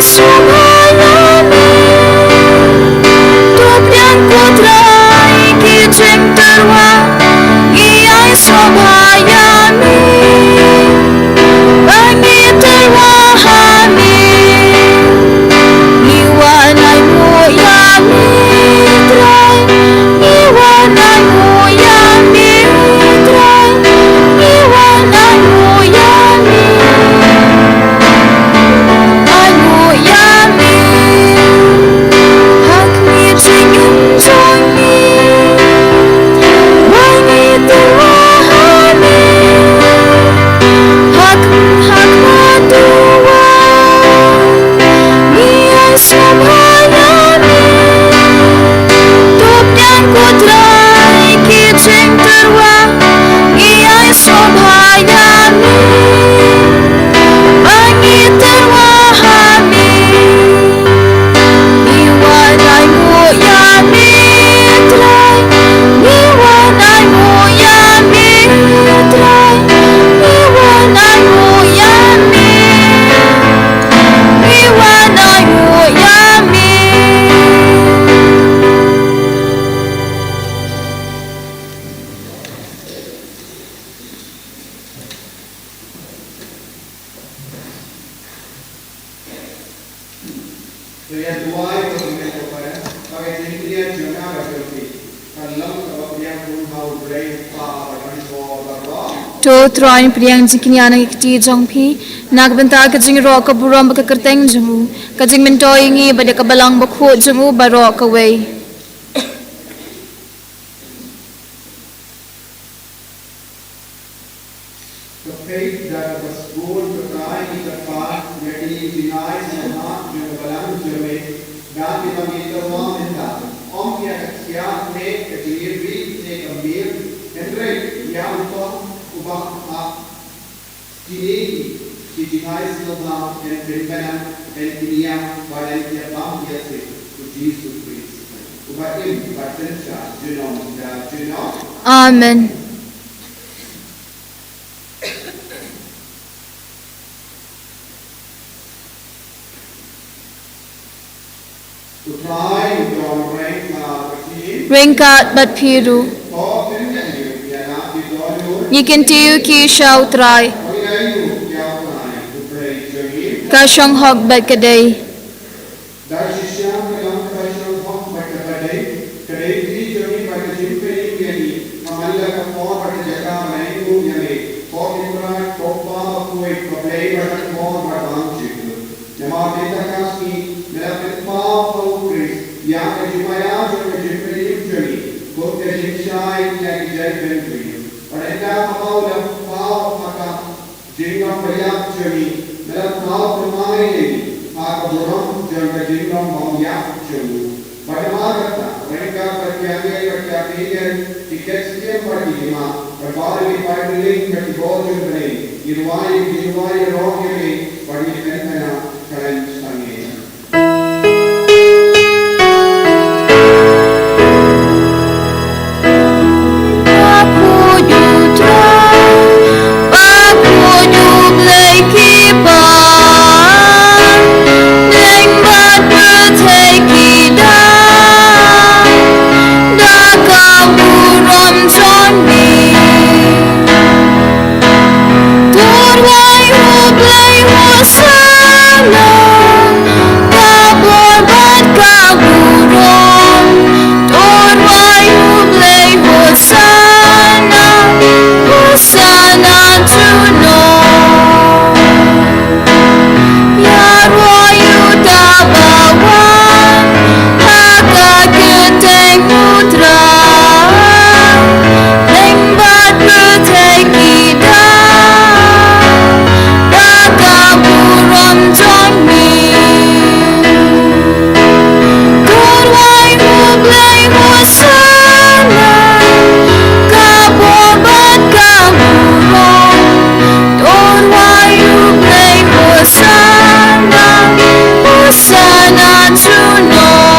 Sngewbha ïa me. To pdiang ko Trai ki jingtyrwa, ngi ai sngewbha ïa me. Ba ngi tyrwa ha me. Ngi wan ainguh ïa me Trai. Ngi wan ainguh ïa me Trai. Ngi wan ainguh ïa me. Ainguh ïa me. Ha kane ka jingim jong ngi. Ba ngi tyrwa ha me. Ha ka, ha ka duwan. Ngi ai sngewbha ïa me. To pdiang ko Trai ki jingtyrwa. Ngi ai sngewbha ïa me. Ba ngi tyrwa ha me. Ngi wan ainguh ïa me Trai. Ngi wan ainguh ïa me Trai. Ngi wan ainguh ïa me. Ngi wan ainguh ïa me. To Trai, pdiang jingkñia na ki kti jong phi na ka bynta ka jingïaroh ka burom bad ka kyrteng jong u, ka jingmyntoi ïa ngi bad ïa ka balang bakhuid jong u baroh kawei. Ka peit da kaba sbun ka Trai ki kyrpad ïa kine ki jingai sngewbha jong ka balang jong me, da kiba ngi tyrwa mynta. Ym ïa ka thiah ne ka jingïaid ne ka miet, hynrei ïa uta uba ha kine ki jingai sngewbha yn pynbna, yn pynïap bad yn ïabam ïa u Jisu Khrist, uba im bad synshar junom da junom. Amen. U Trai u don ryngkat bad phi. Ryngkat bad phi ruh. Ngi kyntiew ki sha u Trai. Ka shong hok bad ka dei. Da shisha ka long kaba shong hok bad kaba dei, ka dei ka jong ngi bad ka jingpynim ïa ngi, ha man la ka por bad ka jaka ba ngi ainguh ïa me, ko Trai, ko Kpa bakhuid, ko Blei ba dang bor bad bym jukut. Namar kata ka sngi me la pynpaw ha u Khrist ïa ka jingmaïa jong ka jingpynim jong ngi, kum ka jingshai ïa ki jait bynriew. Bad ynda haba u la paw ha ka jinglong ba ïap jong ngi, me la thaw thymmai ïa ngi ha ka burom jong ka jinglong bym ïap jong u. Bad namar kata, ryngkat bad ki angel bad ki archangel, ki ksiem bad ki hima, bad baroh ki paidbynriew bad ki bor jong U Blei, ngi duwai, ngi duwai ïaroh ïa me, bad ngi kynthei khlaiñ sangeh. Tyrwa ïa U Blei, Hosanna, ka bor bad ka burom. Tyrwa ïa U Blei, Hosanna, Hosanna junom. Ïaroh ïa uta uba wan ha ka kyrteng U Trai. Leng bad pyrthei ki da da ka burom jong me. Tyrwa ïa U Blei, Hosanna, ka bor bad ka burom. Tyrwa ïa U Blei, Hosanna, Hosanna junom.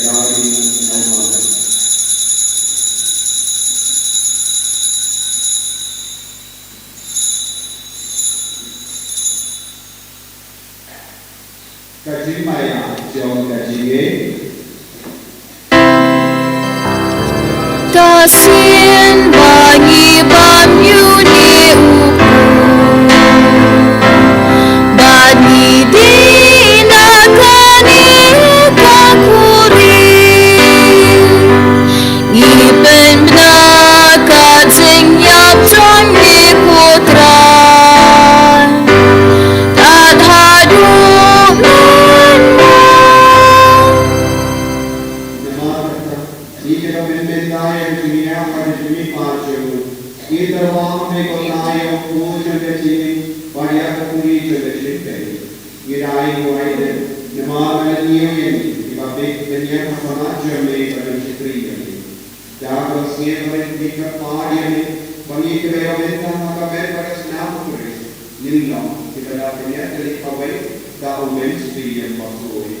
Ka jingmaïa jong ka jingngeit. Ka sien ba ngi bam ïa une u Bad ngi dei na kane ka khuri. Ngi pynbna ka jingïap jong ngi, ko Trai. Tad haduh mynno. Namar kata, ngi ki ba pynbna ïa ka jingïap bad ka jingmihpat jong u. Ngi kyrpad ïa me ko Trai, ïa u kpu jong ka jingim bad ïa ka khuri jong ka jingpyrkhat. Ngi duwai, duwai ïa me, namar ba me la kiew ïa ngi kiba bit ban ïaid ha khmat jong me bad ban shakri ïa me. Da ka jingsngewbha ngi kyrpad ïa me ba ngi kiba ïoh bynta ha ka met bad ka snam u Khrist ngin long kiba la pynïaid lem kawei da u Mynsiem Bakhuid.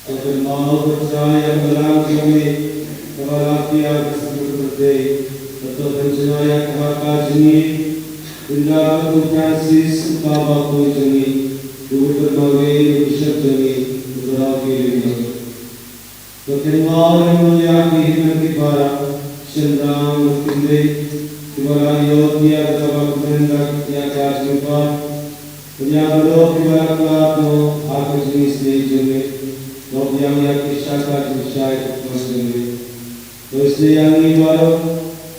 Ko kynmaw ko Trai ïa ka balang jong me kaba la pdiang ka sha pyrthei, bad to pynjngai ïa ka ha ka jong ngi, lem bad u Francis u kpa bakhuid jong ngi, u Father Marvin u bishop jong ngi, u baroh ki lyngngoh. To kynmaw lem ïa ki hynmen ki para, shynrang bad kynthei, kiba la ïoh ïa ka kaba kmen bad ïa ka jingpynpaw. Pynïar baroh kiba la khlad noh ha ka jingisynei jong me. To biang ïa ki sha ka jingshai khmat jong me. To isynei ïa ngi baroh,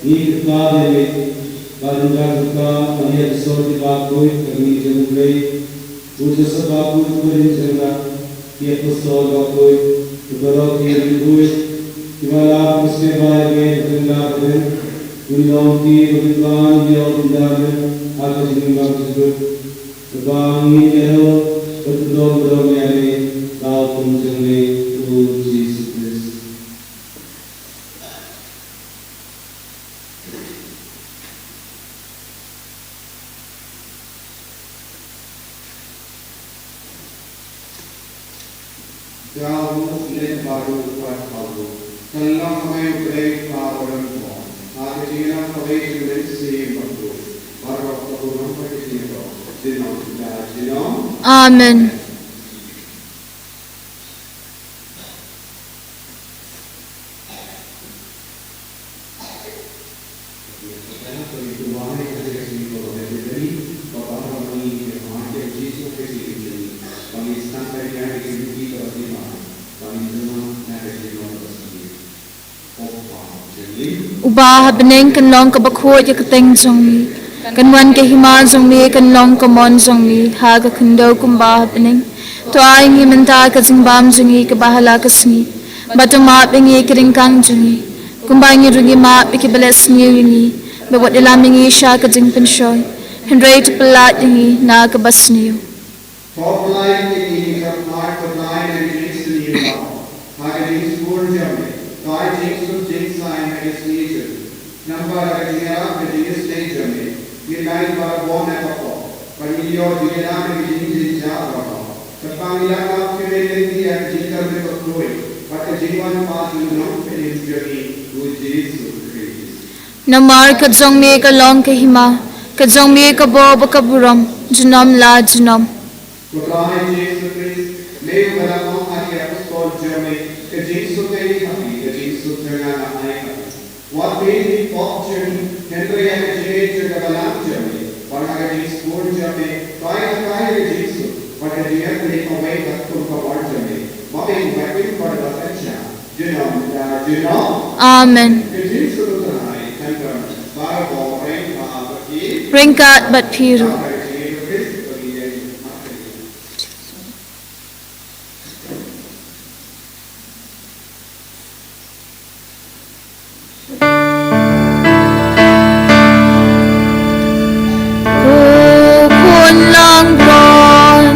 ngi kyrpad ïa me, ba ngin da jingkyrkhu ïa ki sor kiba khuid ka mihngi jong U Blei. U Joseph Bakhuid, u Kynrad jong nga, ki apostol bakhuid, bad baroh ki riewkhuid kiba la pynskhem ïa me ha kane ka por, ngin long kiba kin ïoh ïa ka jingim ba jylliew. Ba ngin ïaroh bad kyndong burom ïa me, da ka hukum jong me, Ka u leit baroh pat ha u. Kyllon ha me U Blei U Kpa uba don bor, ha ka jingïalam kawei jong U Mynsiem Bakhuid, baroh ka burom bad ka jingïaroh, junom la junom. Amen. Uba ha bneng, kan long kaba khuid ïa ka kyrteng jong me. Kan wan ka hima jong me, kan long ka mon jong me ha ka khyndew kumba ha bneng. To ai ngi mynta ka jingbam jong ngi kaba ha la ka sngi. Bad to map ïa ngi ki ryngkang jong ngi, kumba ngi ruh ngi map ïa kiba leh sniew ïa ngi. Bad wat ïalam ïa ngi sha ka jingpynshoi, hynrei to pyllait ïa ngi na kaba sniew. To pyllait ïa ngi, Kynrad, to pyllait ïa ngi, sniew ha ka jingsniew jong me. To ai jingsuk jingsaiñ ha ka sngi jong ngi. Namar ha ka jingïarap ka jingïaseng jong me, ngin lait barabor na ka pop, bad ngin ïoh jingïarap na ka jingjynjar baroh. Kata ngin ïarap ïa me lynti ha ka jingkyrmen bakhuid bad ka jingwan pat jong u Nongpynim jong ngi, u Jisu Khrist. Namar ka jong me ka long ka hima, ka jong me ka bor bad ka burom, junom la junom. Ko Trai Jisu Khrist, me uba la ong ha ki apostol jong me, ka jingsuk nga ai ha phi, ka jingsuk jong nga nga ai ha phi. Wat peit ïa ki pop jong ngi, hynrei ïa ka jingngeit jong ka balang jong me. Bad ha ka jingsuk jong me, to ai ha ka ka jingsuk bad ka jingïatreilang kawei katkum ka bor jong me, ba me uba im bad uba kynjah, junom la junom. Amen. Ka jingsuk U Trai kan don barabor ryngkat bad phi. Ryngkat bad phi ruh. Ko Khun langbrot,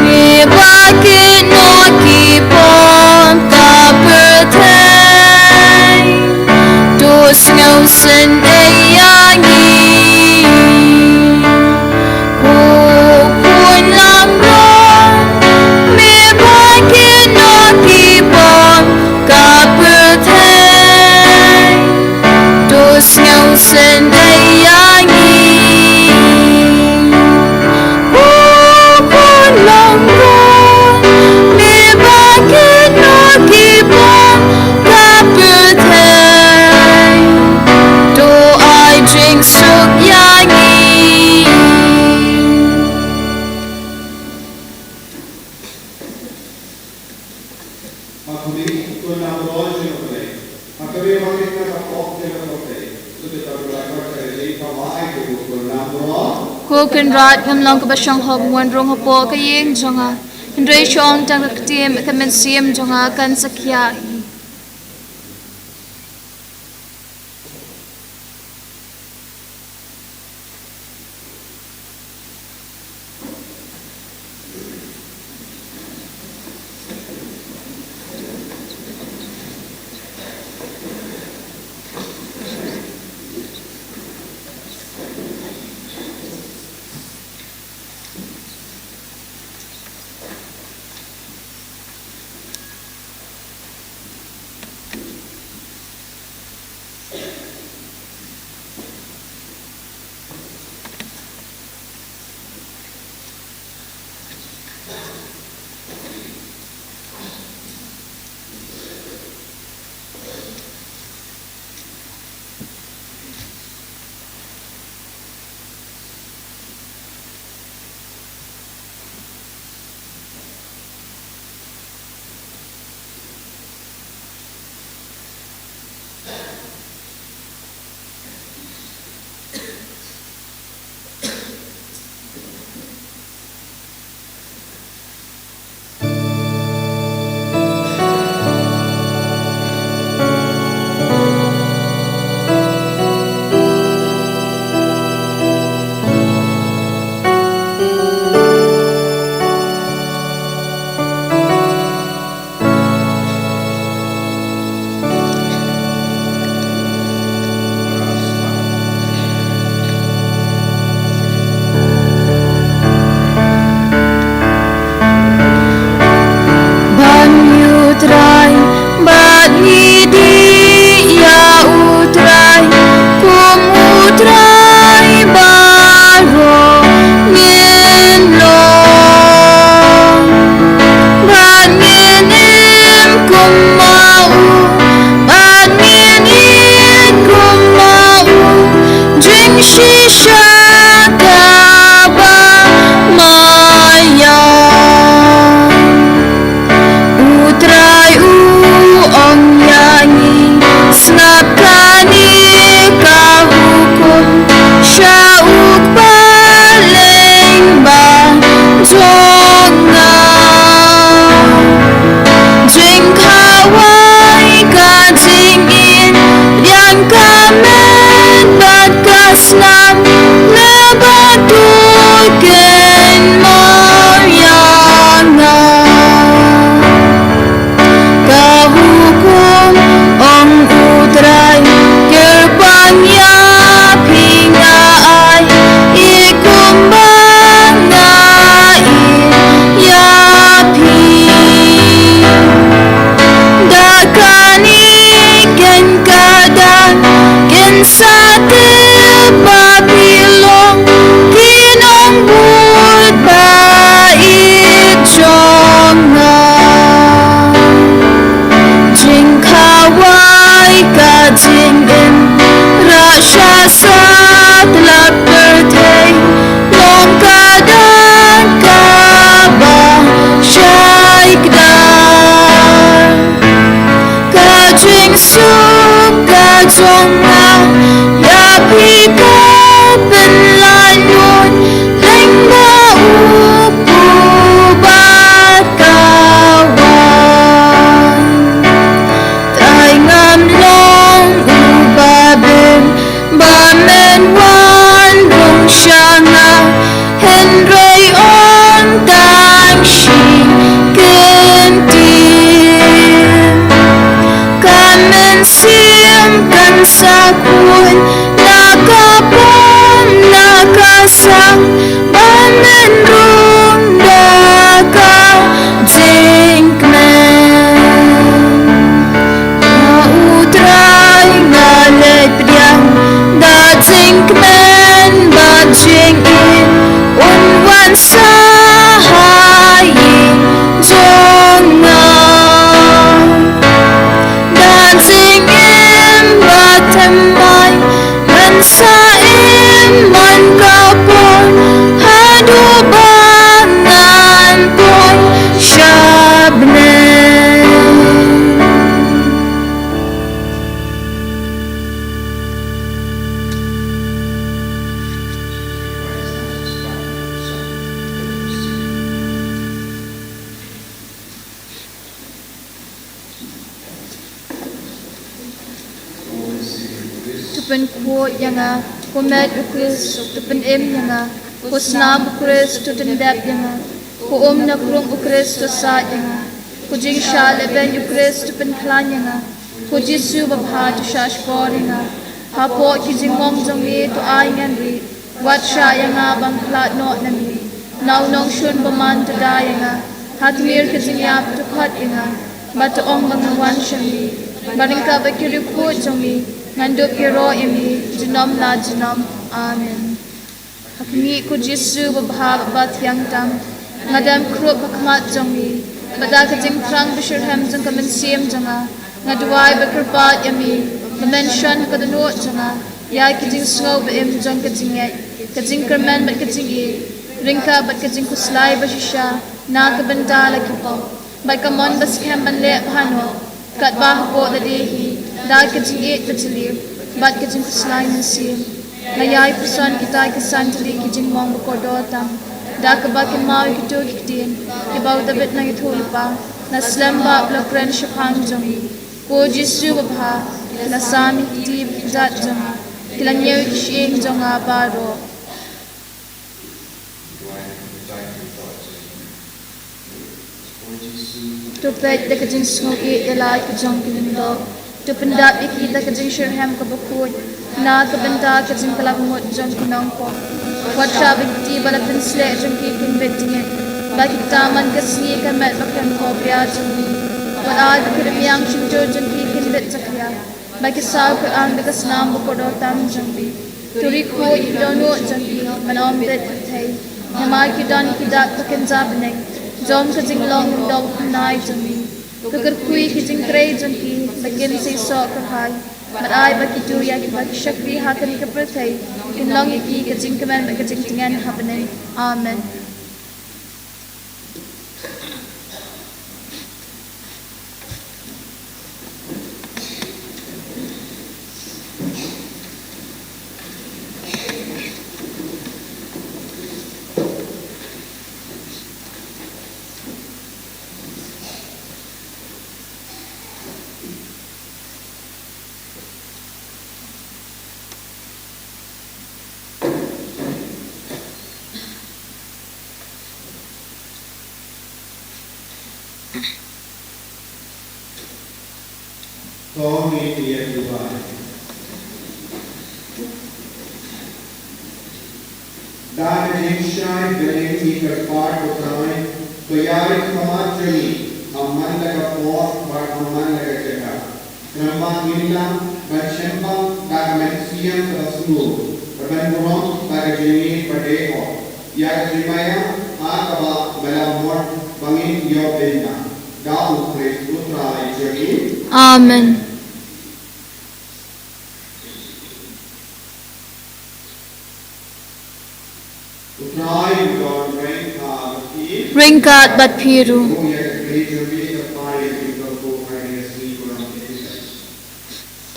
me ba kynnoh ki pop ka pyrthei, to sngewsynei ïa ngi. Ko Khun langbrot, me ba kynnoh ki pop ka pyrthei, to sngewsynei ïa ngi. Ko Khun langbrot, me ba kynnoh ki pop ka pyrthei, to ai jingsuk ïa ngi. Ko Kynrad, ngam long kaba shong hok ban rung hapoh ka ïing jong nga, hynrei shu ong tang ka ktien, ka mynsiem jong nga kan sa khiah hi. jong nga, ïa phi ka pynlait lut lyngba u Pu bad ka Wan. Tai ngam long u babim ba men wan rung sha nga, hynrei ong tang shi kyntien. Ka mynsiem kan sa khun na ka bor na ka sang, ba men rung da ka jingkmen. Ïa U Trai nga leit pdiang da jingkmen bad jingim, un wan sah ha ïing jong nga. Da jingim bad thymmai ngan sa im man ka por, haduh ba ngan poi sha bneng. To pynkhuid ïa nga, ko met U Khrist, to pynim ïa nga, ko snam U Khrist, to tyndep ïa nga, ko um na krung U Khrist, to said ïa nga, ko jingshah lehbeiñ U Khrist, to pynkhlaiñ ïa nga, ko Jisu babha, to shahshkor ïa nga, hapoh ki jingmong jong me, to ai ngan rieh. Wat shah ïa nga ban khlad noh na me na u nongshun bymman, to da ïa nga ha khmih ka jingïap, to khot ïa nga, bad to ong ba ngan wan sha me. Bad ryngkat bad ki riewkhuid jong me ngan dup ïaroh ïa me junom la junom. Amen. Ha khmih, ko Jisu babha bad bathiang tam, nga dem khrup ha khmat jong me, bad da ka jingthrang bashitrhem jong ka mynsiem jong nga, nga duwai bad kyrpad ïa me ba men shon ha ka dohnud jong nga ïa ki jingsngew ba-im jong ka jingngeit, ka jingkyrmen bad ka jingïeit, ryngkat bad ka jingkhuslai bashisha na ka bynta la ki pop, bad ka mon ba skhem ban leh bha noh, katba hapoh lade hi da ka jingïeit bajylli bad ka jingkhuslai mynsiem. Nga ïai puson kita ki san tylli ki jingmong ba kordor tam, da kaba kynmaw ïa kito ki ktien kiba u Dabid nongïathuhlypa na slem bap la kren shaphang jong me. Ko Jisu babha, ki la sam ïa ki kti bad ki kjat jong nga, ki la ñiew ïa ki shyieng jong nga baroh. To peit da ka jingsngewieit ïa la ki jong ki lyngdoh. To pyndap ïa ki da ka jingshitrhem kaba khuid na ka bynta ka jingkylla ngut jong ki nongpop. Wat shah ba ki kti ba la pynsleh jong ki kin bit jingngeit, ba ki kta man ka sngi ka met ba khlem khopria jong ki. Wat ai ba ki rmiang shyntur jong ki kin bit jakhlia, ba ki saw kyr-ang da ka snam ba kordor tam jong me. To ri khuid ïa ki dohnud jong ki ban ym bit pyrthei, namar ki don ïa ki dak ba kynja bneng jong ka jinglong lyngdoh ba khynnai jong me. To kyrkhu ïa ki jingtrei jong ki ba kin seisoh kyrhai, bad ai ba kito ïa kiba ki shakri ha kane ka pyrthei kin long ïa ki ka jingkmen bad ka jingtngen ha bneng. Amen. To ngin ïa duwai. Da ka jingshai bneng ngi kyrpad, ko Trai, to ïaid ha khmat jong ngi, ym man la ka por bad ym man la ka jaka. Khlem ba ngin lah ban sngewbha da ka mynsiem kaba sngewbha, ban burom da ka jingïeit ba dei hok ïa ka jingmaïa ha kaba me la mut ba ngin ïoh bynta. Da U Khrist U Trai jong ngi. Amen. U Trai un don ryngkat bad phi. Ryngkat bad phi ruh.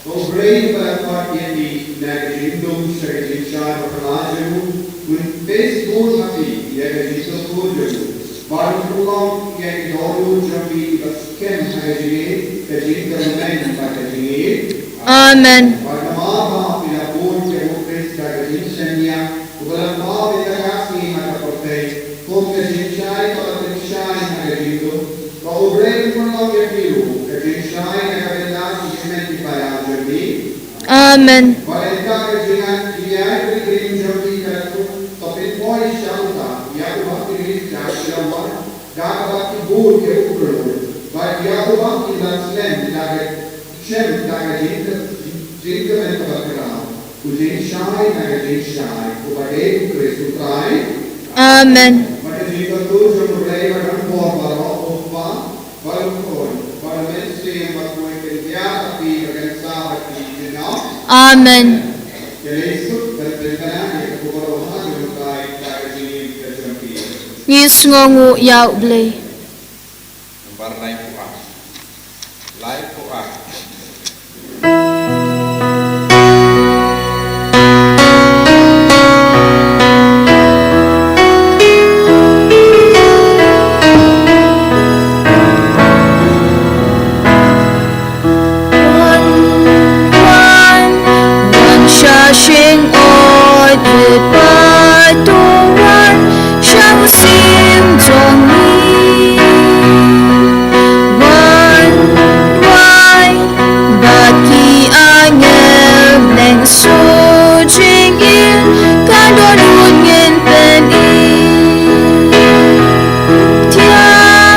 Ko Blei ba la khot ïa ngi na ka jingdum sha ka jingshai bakla jong u, un pynbeit bun ha phi ïa ka jingkyrkhu jong u. Bad un pynlong ïa ki dohnud jong phi kiba skhem ha ka jingïeit, ka jingkyrmen bad ka jingïeit. Amen. Bad namar ba phi la bud ïa u Khrist da ka jingshaniah, uba la pynpaw ïa ka sngi ha ka pyrthei, kum ka jingshai kaba pynshai ha ka jingdum, ba U Blei un pynlong ïa phi ruh ka jingshai na ka bynta ki hynmen ki para jong ngi. Amen. Bad ynda ka jingïaid pilgrim jong phi ka la kut, to pynpoi sha uta ïa u baptisim jong U Blei, da kaba phi bud ïa u kyrkhu, bad ïa uba phi la slem da ka shem da ka jing, jingkmen kaba khraw, u jingshai na ka jingshai, uba dei U Khrist U Trai. Amen. Bad ka jingkyrkhu jong U Blei ba don bor baroh, U Kpa, bad U Khun, bad U Mynsiem Bakhuid, kan ïa phi bad kan sa bad phi junom. Amen. Ïa lei suk ban pynbna ïa ka khubor babha jong U Trai da ka jingim ka jong phi. Ngi sngewnguh ïa U Blei. Nambar laiphew ar. Laiphew ar. Wan, wan, wan sha shyngoid rit paid, to wan sha u syiem jong ngi. Wan, wan, bad ki angel bneng, shu jingim kan don, un ngin pyni. Ïa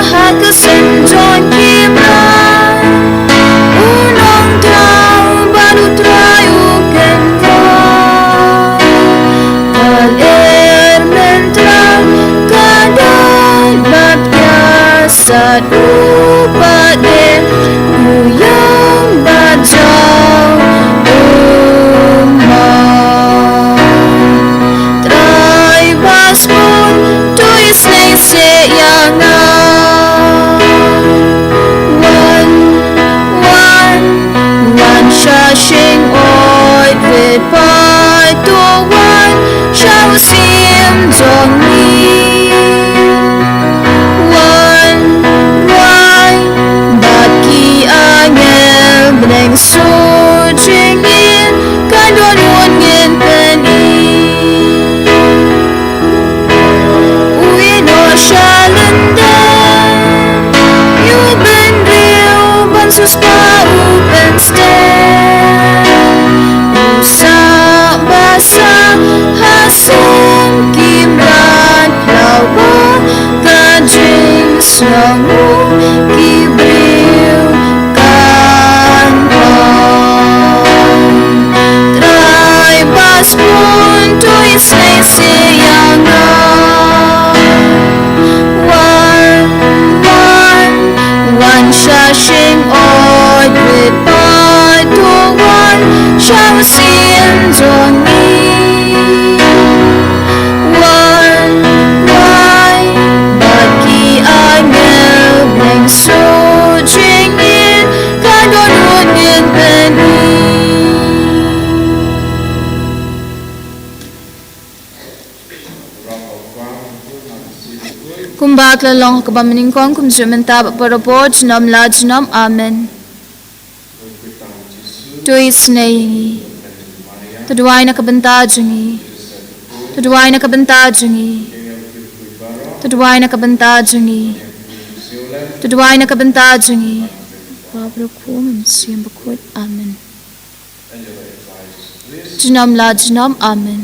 ha ka seng jong ki mraw, u Nongthaw bad U Trai u kynrad. Ka lyer Mynta ka dei bad ka sat, u pat dei u ïong bad jaw u man. Trai ba sbun, to isynei seh ïa nga. Wan, wan, wan sha shyngoid rit paid, to wan sha u syiem jong ngi. Wan, wan, bad ki angel bneng, shu jingim kan don, un ngin pyni. U ïehnoh sha lyndet, ïa u bynriew ban siewspah u pynstet. U sah ba sah ha sem ki mrad phyllaw, ba ka jingsngewnguh ki briew kan pang. Trai ba sbun, to isynei seh ïa nga. Wan, wan, wan sha shyngoid rit paid, to wan sha u syiem jong ngi. Wan, wan, bad ki angel bneng, shu jingim kan don, un ngin pyni. Kumba ka la long ha kaba nyngkong, kumjuh mynta bad baroh por, junom la junom. Amen. To isynei ïa ngi. To duwai na ka bynta jong ngi. To duwai na ka bynta jong ngi. To duwai na ka bynta jong ngi. To duwai na ka bynta jong ngi. Bad baroh por, Mynsiem Bakhuid. Amen. Junom la junom. Amen.